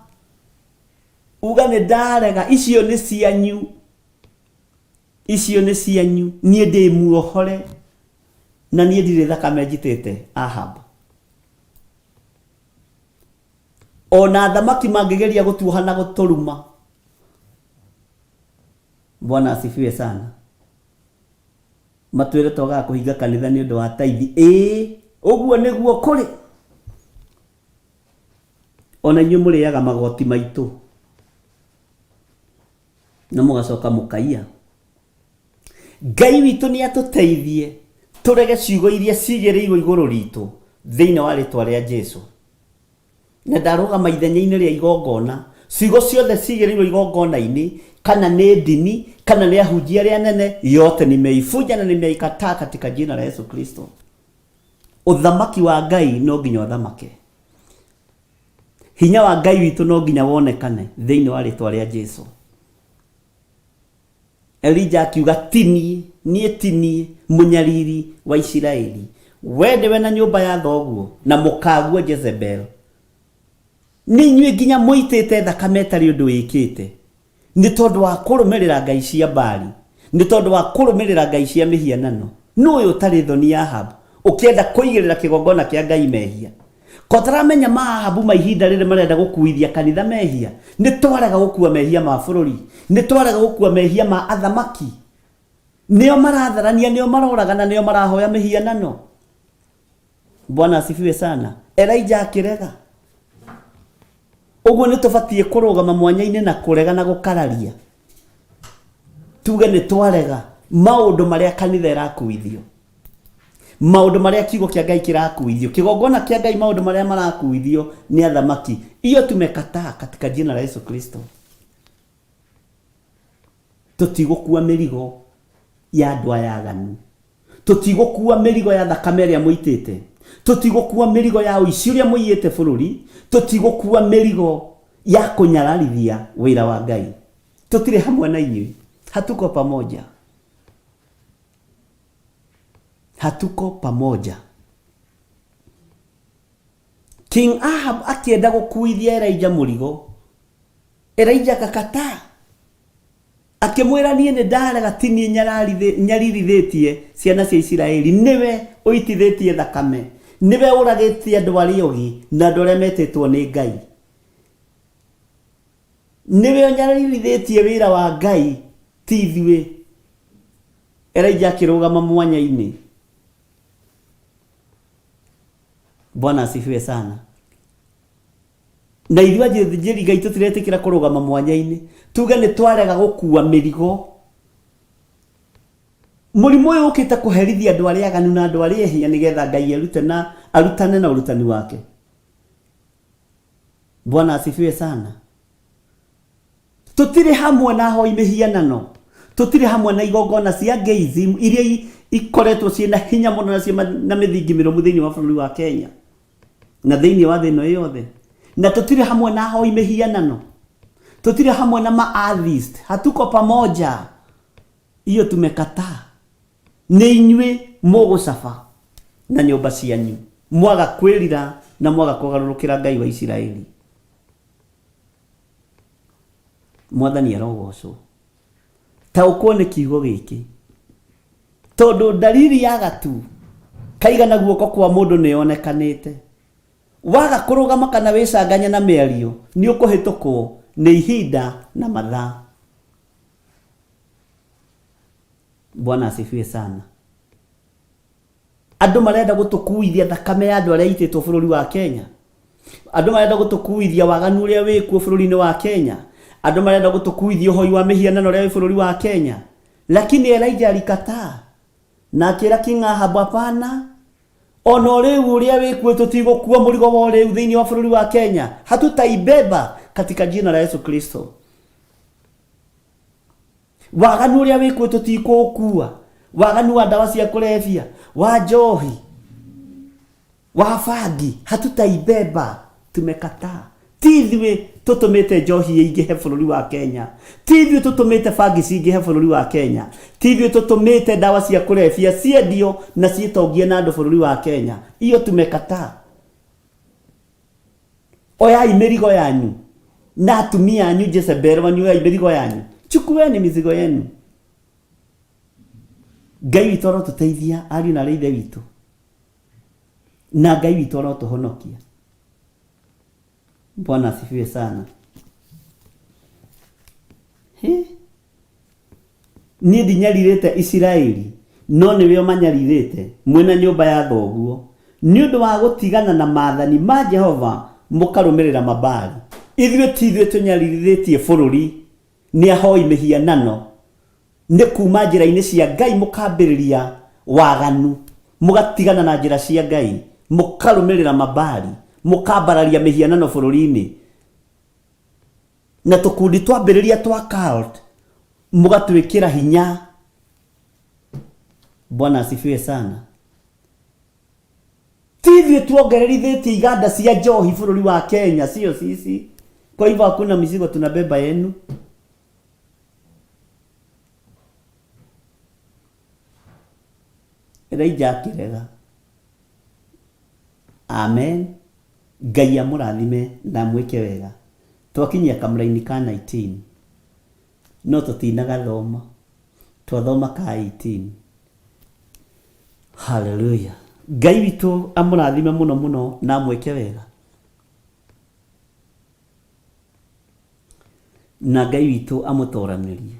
uga nĩ ndarega, icio nĩ cianyu, icio nĩ cianyu, niĩ ndĩ muohore na niĩ ndirĩ thakame njitĩte Ahab. Ona athamaki mangĩgeria gũtuoha na gũtũruma. Bwana asifiwe sana. Matwĩre twagaga kũhinga kanitha nĩ ũndũ wa taithi. Ĩĩ, ũguo nĩguo kũrĩ. Ona inyuĩ mũrĩaga magoti maitũ na mũgacoka mũkaiya. Ngai witũ nĩ atũteithie tũrege ciugo iria cigĩrĩirwo igũrũ ritũ thĩinĩ wa rĩtwa rĩa Jesu. Na ndarũgama ithenya-inĩ rĩa igongona, ciugo ciothe cigĩrĩirwo igongona-inĩ, kana nĩ ndini, kana nĩ ahunjia arĩa anene, yote nimeifunja na nimeikataa katika jina la Yesu Kristo. Ũthamaki wa Ngai no nginya ũthamake. Hinya wa Ngai witũ no nginya wonekane thĩinĩ wa rĩtwa rĩa Jesu. Elija akiuga, Ti niĩ, niĩ ti niĩ, mũnyariri wa Isiraeli. Wee nĩwe na nyũmba ya thoguo, na mũkaguo Jezebel. Nĩ inyuĩ nginya mũitĩte thakame ĩtarĩ ũndũ ĩkĩte, nĩ tondũ wa kũrũmĩrĩra ngai cia Baali, nĩ tondũ wa kũrũmĩrĩra ngai cia mĩhianano. Nũ ũyũ ũtarĩ thoni Ahabu, ũkĩenda kũigĩrĩra kĩgongona kĩa Ngai mehia? Kotaramenya ma Ahabu ma ihinda rĩrĩ marenda gũkuithia kanitha mehia. Nĩ twarega gũkua mehia ma bũrũri. Nĩ twarega gũkua mehia ma athamaki. Nĩo maratharania, nĩo maroragana, nĩo marahoya mĩhianano. Bwana asifiwe sana. Elijah akĩrega. Ũguo nĩ tũbatiĩ kũrũgama mwanya-inĩ na kũrega na gũkararia. Tuge nĩ twarega maũndũ marĩa kanitha ĩrakuithio. Maũndũ marĩa kiugo kĩa Ngai kĩrakuithio. Kĩgongona kĩa Ngai maũndũ marĩa marakuithio nĩ athamaki. Iyo tumekataa katika jina la Yesu Kristo. Tũtigũkua mĩrigo ya andũ aya aganu. Tũtigũkua mĩrigo ya thakame ĩrĩa mũitĩte. Tũtigũkua mĩrigo ya ũici ũrĩa mũiyĩte bũrũri. Tũtigũkua mĩrigo ya kũnyararithia wĩra wa Ngai. Tũtirĩ hamwe na inyuĩ. Hatuko pamoja. Hatuko pamoja. King Ahab akĩenda gũkuithia Elijah mũrigo. Elijah akakataa. Akĩmwĩra niĩ nĩ ndarega ti niĩ nyaririthĩtie ciana cia Isiraeli, nĩwe ũitithĩtie thakame, nĩwe ũragĩte andũ arĩa ogĩ na andũ arĩa metĩtwo nĩ Ngai. Nĩwe ũnyaririthĩtie wĩra wa Ngai, ti ithuĩ. Elijah akĩrũgama mwanya-inĩ. Bwana asifiwe sana. Na ithuĩ athĩnjĩri Ngai tũtiretĩkĩra kũrũgama mwanya-inĩ. Tuge nĩ twarega gũkua mĩrigo. Mũrimũ ũyũ ũkĩte kũherithia andũ arĩa aganu na andũ arĩa ehia nĩgetha Ngai erute na arutane na ũrutani wake. Bwana asifiwe sana. Tũtirĩ hamwe na ahoi mĩhianano. Tũtirĩ hamwe na igongona cia gayism iria ikoretwo ciĩna hinya mũno na ciĩ na mĩthingi mĩrũmu thĩinĩ wa bũrũri wa Kenya na thĩinĩ wa thĩ ĩno yothe. Na tũtirĩ hamwe na ahoi mĩhianano. Tũtirĩ hamwe na ma atheist. Hatuko pamoja. Iyo tumekataa. Nĩ inyuĩ mũgũcaba na nyũmba cianyu mwaga kwĩrira na mwaga kũgarũrũkĩra Ngai wa Isiraeli. Mwathani arogocwo. Taũkwo nĩ kiugo gĩkĩ. Tondũ ndariri ya gatu kaigana guoko kwa mũndũ nĩ yonekanĩte. Waga kũrũgama kana wĩcanganye na mĩario nĩ ũkũhĩtũkwo nĩ ihinda na mathaa. Bwana asifiwe sana. Andũ marenda gũtũkuithia thakame ya andũ arĩa itĩtwo bũrũri wa Kenya. Andũ marenda gũtũkuithia waganu ũrĩa wĩkuo bũrũri-inĩ wa Kenya. Andũ marenda gũtũkuithia ũhoi wa mĩhianano ũrĩa wĩ bũrũri wa Kenya. Lakini Elijah alikataa na akĩra King Ahab, hapana, ona ũrĩu ũrĩa wĩkuo tũtigũkua mũrigo wa ũrĩu thĩinĩ wa bũrũri wa Kenya. Hatutaibeba katika jina la Yesu Kristo. Waganu ũrĩa wĩkuo tũtikũũkua. Waganu wa ndawa cia kũrebia, wa njohi, wa bangi, hatutaibeba. Tumekataa. Ti ithuĩ tũtũmĩte njohi ĩingĩhe bũrũri wa Kenya. Ti ithuĩ tũtũmĩte bangi cingĩhe bũrũri wa Kenya. Ti ithuĩ tũtũmĩte ndawa cia kũrebia ciendio na ciĩtongie na andũ bũrũri wa Kenya. Iyo tumekataa. Oyai mĩrigo yanyu na atumia anyu Jezebel wanyu, oyai mĩrigo yanyu, chukueni mizigo yenu. Ngai witũ arotũteithia ariũ na arĩ ithe witũ, na Ngai witũ arotũhonokia. Bwana asifiwe sana. He? Niĩ ndinyarirĩte Isiraeli, no nĩwe ũmanyarirĩte, mwĩ na nyũmba ya thoguo, nĩ ũndũ wa gũtigana na maathani ma Jehova mũkarũmĩrĩra Mabaali. Ithuĩ ti ithuĩ tũnyaririthĩtie bũrũri nĩ ahoi mĩhianano, nĩ kuma njĩra-inĩ cia Ngai mũkambĩrĩria waganu, mũgatigana na njĩra cia Ngai, mũkarũmĩrĩra Mabaali, mũkambararia mĩhianano bũrũri-inĩ, na tũkundi twambĩrĩria twa cult mũgatwĩkĩra hinya. Bwana asifiwe sana. Ti ithuĩ tuongererithĩtie iganda cia njohi bũrũri wa Kenya, sio sisi. Kwa hivyo hakuna mizigo tunabeba yenu. Elijah akĩrega. Amen. Ngai amũrathime na amwĩke wega. Twakinyia kamũraini ka 19 no tũtinagathoma, twathoma ka 18. Hallelujah. Ngai witũ amũrathime mũno mũno na amwĩke wega. Na Ngai witũ amũtoranĩrie.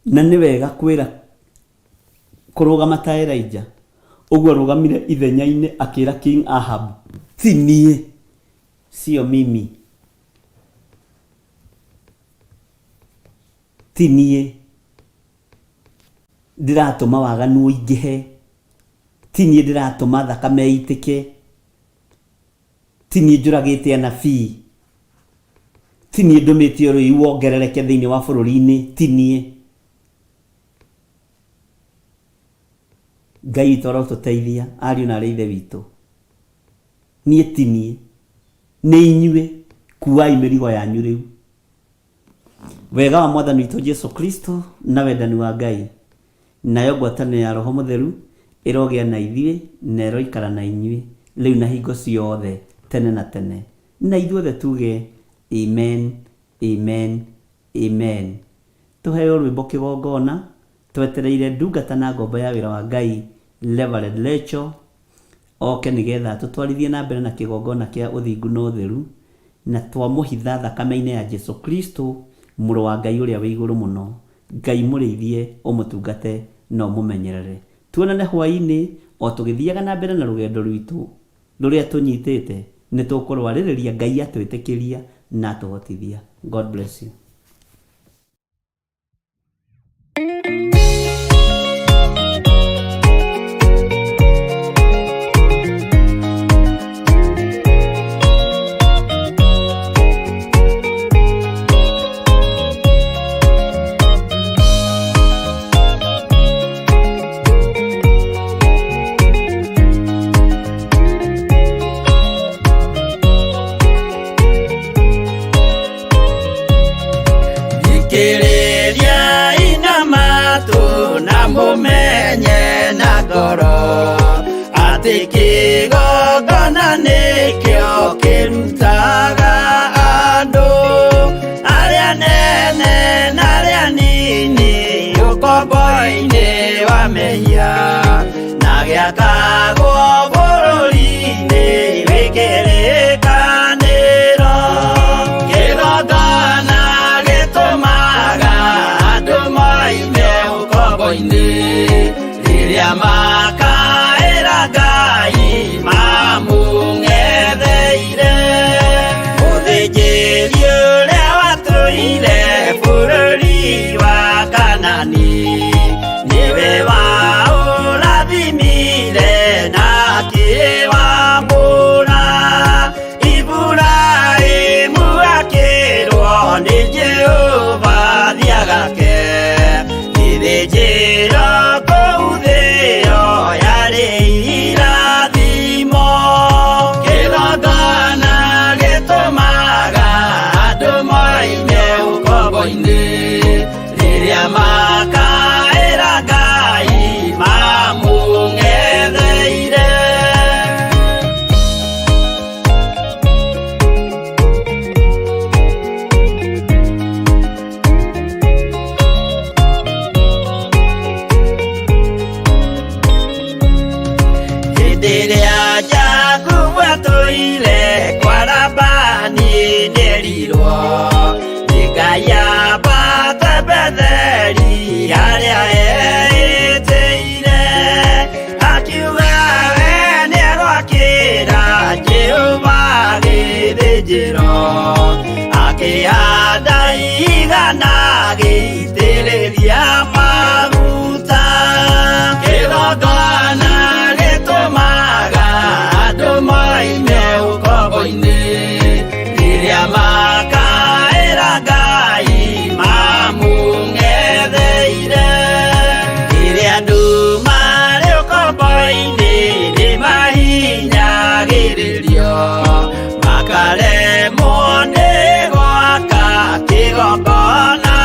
Na nĩ wega kwĩra kũrũgama ta Elijah ũguo arũgamire ithenya-inĩ akĩra King Ahab ti niĩ sio mimi ti niĩ ndĩratũma waganu ũingĩhe ti niĩ ndĩratũma thakame ĩitĩke ti niĩ njũragĩte anabii ti niĩ ndũmĩte ũrũi wongerereke thĩinĩ wa bũrũri-inĩ ti niĩ. Ngai witũ arotũteithia ariũ na arĩ ithe witũ. Niĩ ti niĩ, nĩ inyuĩ, kuai mĩrigo yanyu rĩu. Wega wa Mwathani witũ Jesu Kristo na wendani wa Ngai nayo ngwatanĩro ya Roho Mũtheru ĩrogĩa na ithuĩ na ĩroikara na inyuĩ rĩu na hingo ciothe tene na tene. Na ithuothe tuge amen, amen, amen. Tũheo rwĩmbo kĩgongona twetereire ndungata na ngombo ya wĩra wa Ngai Reverend Rachel oke nĩgetha atũtwarithie na mbere na kĩgongona kĩa ũthingu na ũtheru, na twamũhitha thakame-inĩ ya Jesu Kristo, Mũrũ wa Ngai ũrĩa wĩ igũrũ mũno. Ngai mũrĩithie, ũmũtungate na ũmũmenyerere. Tuonane hwaĩ-inĩ o tũgĩthiaga na mbere na rũgendo rwitũ rũrĩa tũnyitĩte, nĩ tũkũrwarĩrĩria Ngai atwĩtĩkĩria na atũhotithia. God bless you. Thikĩrĩriai na matũ na mũmenye na ngoro atĩ kĩgongona nĩkĩo kĩrutaga andũ arĩa nene na arĩa nini ũkombo-inĩ wa mehia na gĩakagwo bũrũri-inĩ wĩ kĩrĩkanĩro. Kĩgongona gĩtũmaga andũ moime ũkombo-inĩ rĩrĩa makaĩra Ngai mamũng'etheire. Mũthĩnjĩri ũrĩa watũire bũrũri wa Kanani nĩwe waũrathimire na akĩwamũra. Iburahĩmu akĩrwo nĩ Jehova thiagake gĩthĩnjĩro kũu thĩo yarĩ irathimo. Kĩgongona gĩtũmaga andũ moime ũkombo-inĩ rĩrĩa makaĩra Ngai mamũng'etheire. Hĩndĩ ĩrĩa Jakubu atũire kwa Labani nĩerirwo nĩ Ngai ambate Betheli harĩa eĩtĩire. Akiuga we nĩegwakĩra Jehova gĩthĩnjĩro, akĩhanda igana agĩitĩrĩria maguta. Kĩgongona gĩtũmaga andũ moime ũkombo-inĩ rĩrĩa makaĩra Ngai mamũng'etheire. Rĩrĩa andũ marĩ ũkombo-inĩ nĩmahinyagĩrĩrio makaremwo nĩ gwaka kĩgongona.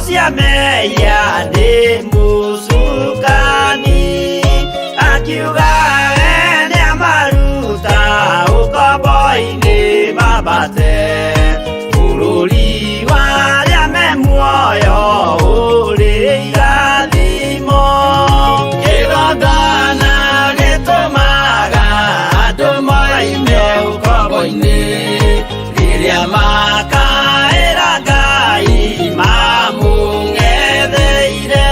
Cia mehia nĩ mũcukani, akiuga we nĩamaruta ũkombo-inĩ mambate bũrũri wa arĩa me muoyo ũrĩ irathimo. Kĩgongona gĩtũmaga andũ moime ũkombo-inĩ rĩrĩa makaĩra Ngai mamũng'etheire.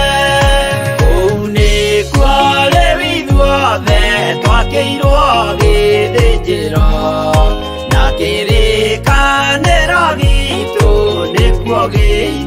Kũu nĩkuo rĩu ithuothe twakĩirwo gĩthĩnjĩro na kĩrĩkanĩro gitũ nĩkuo gĩitũ.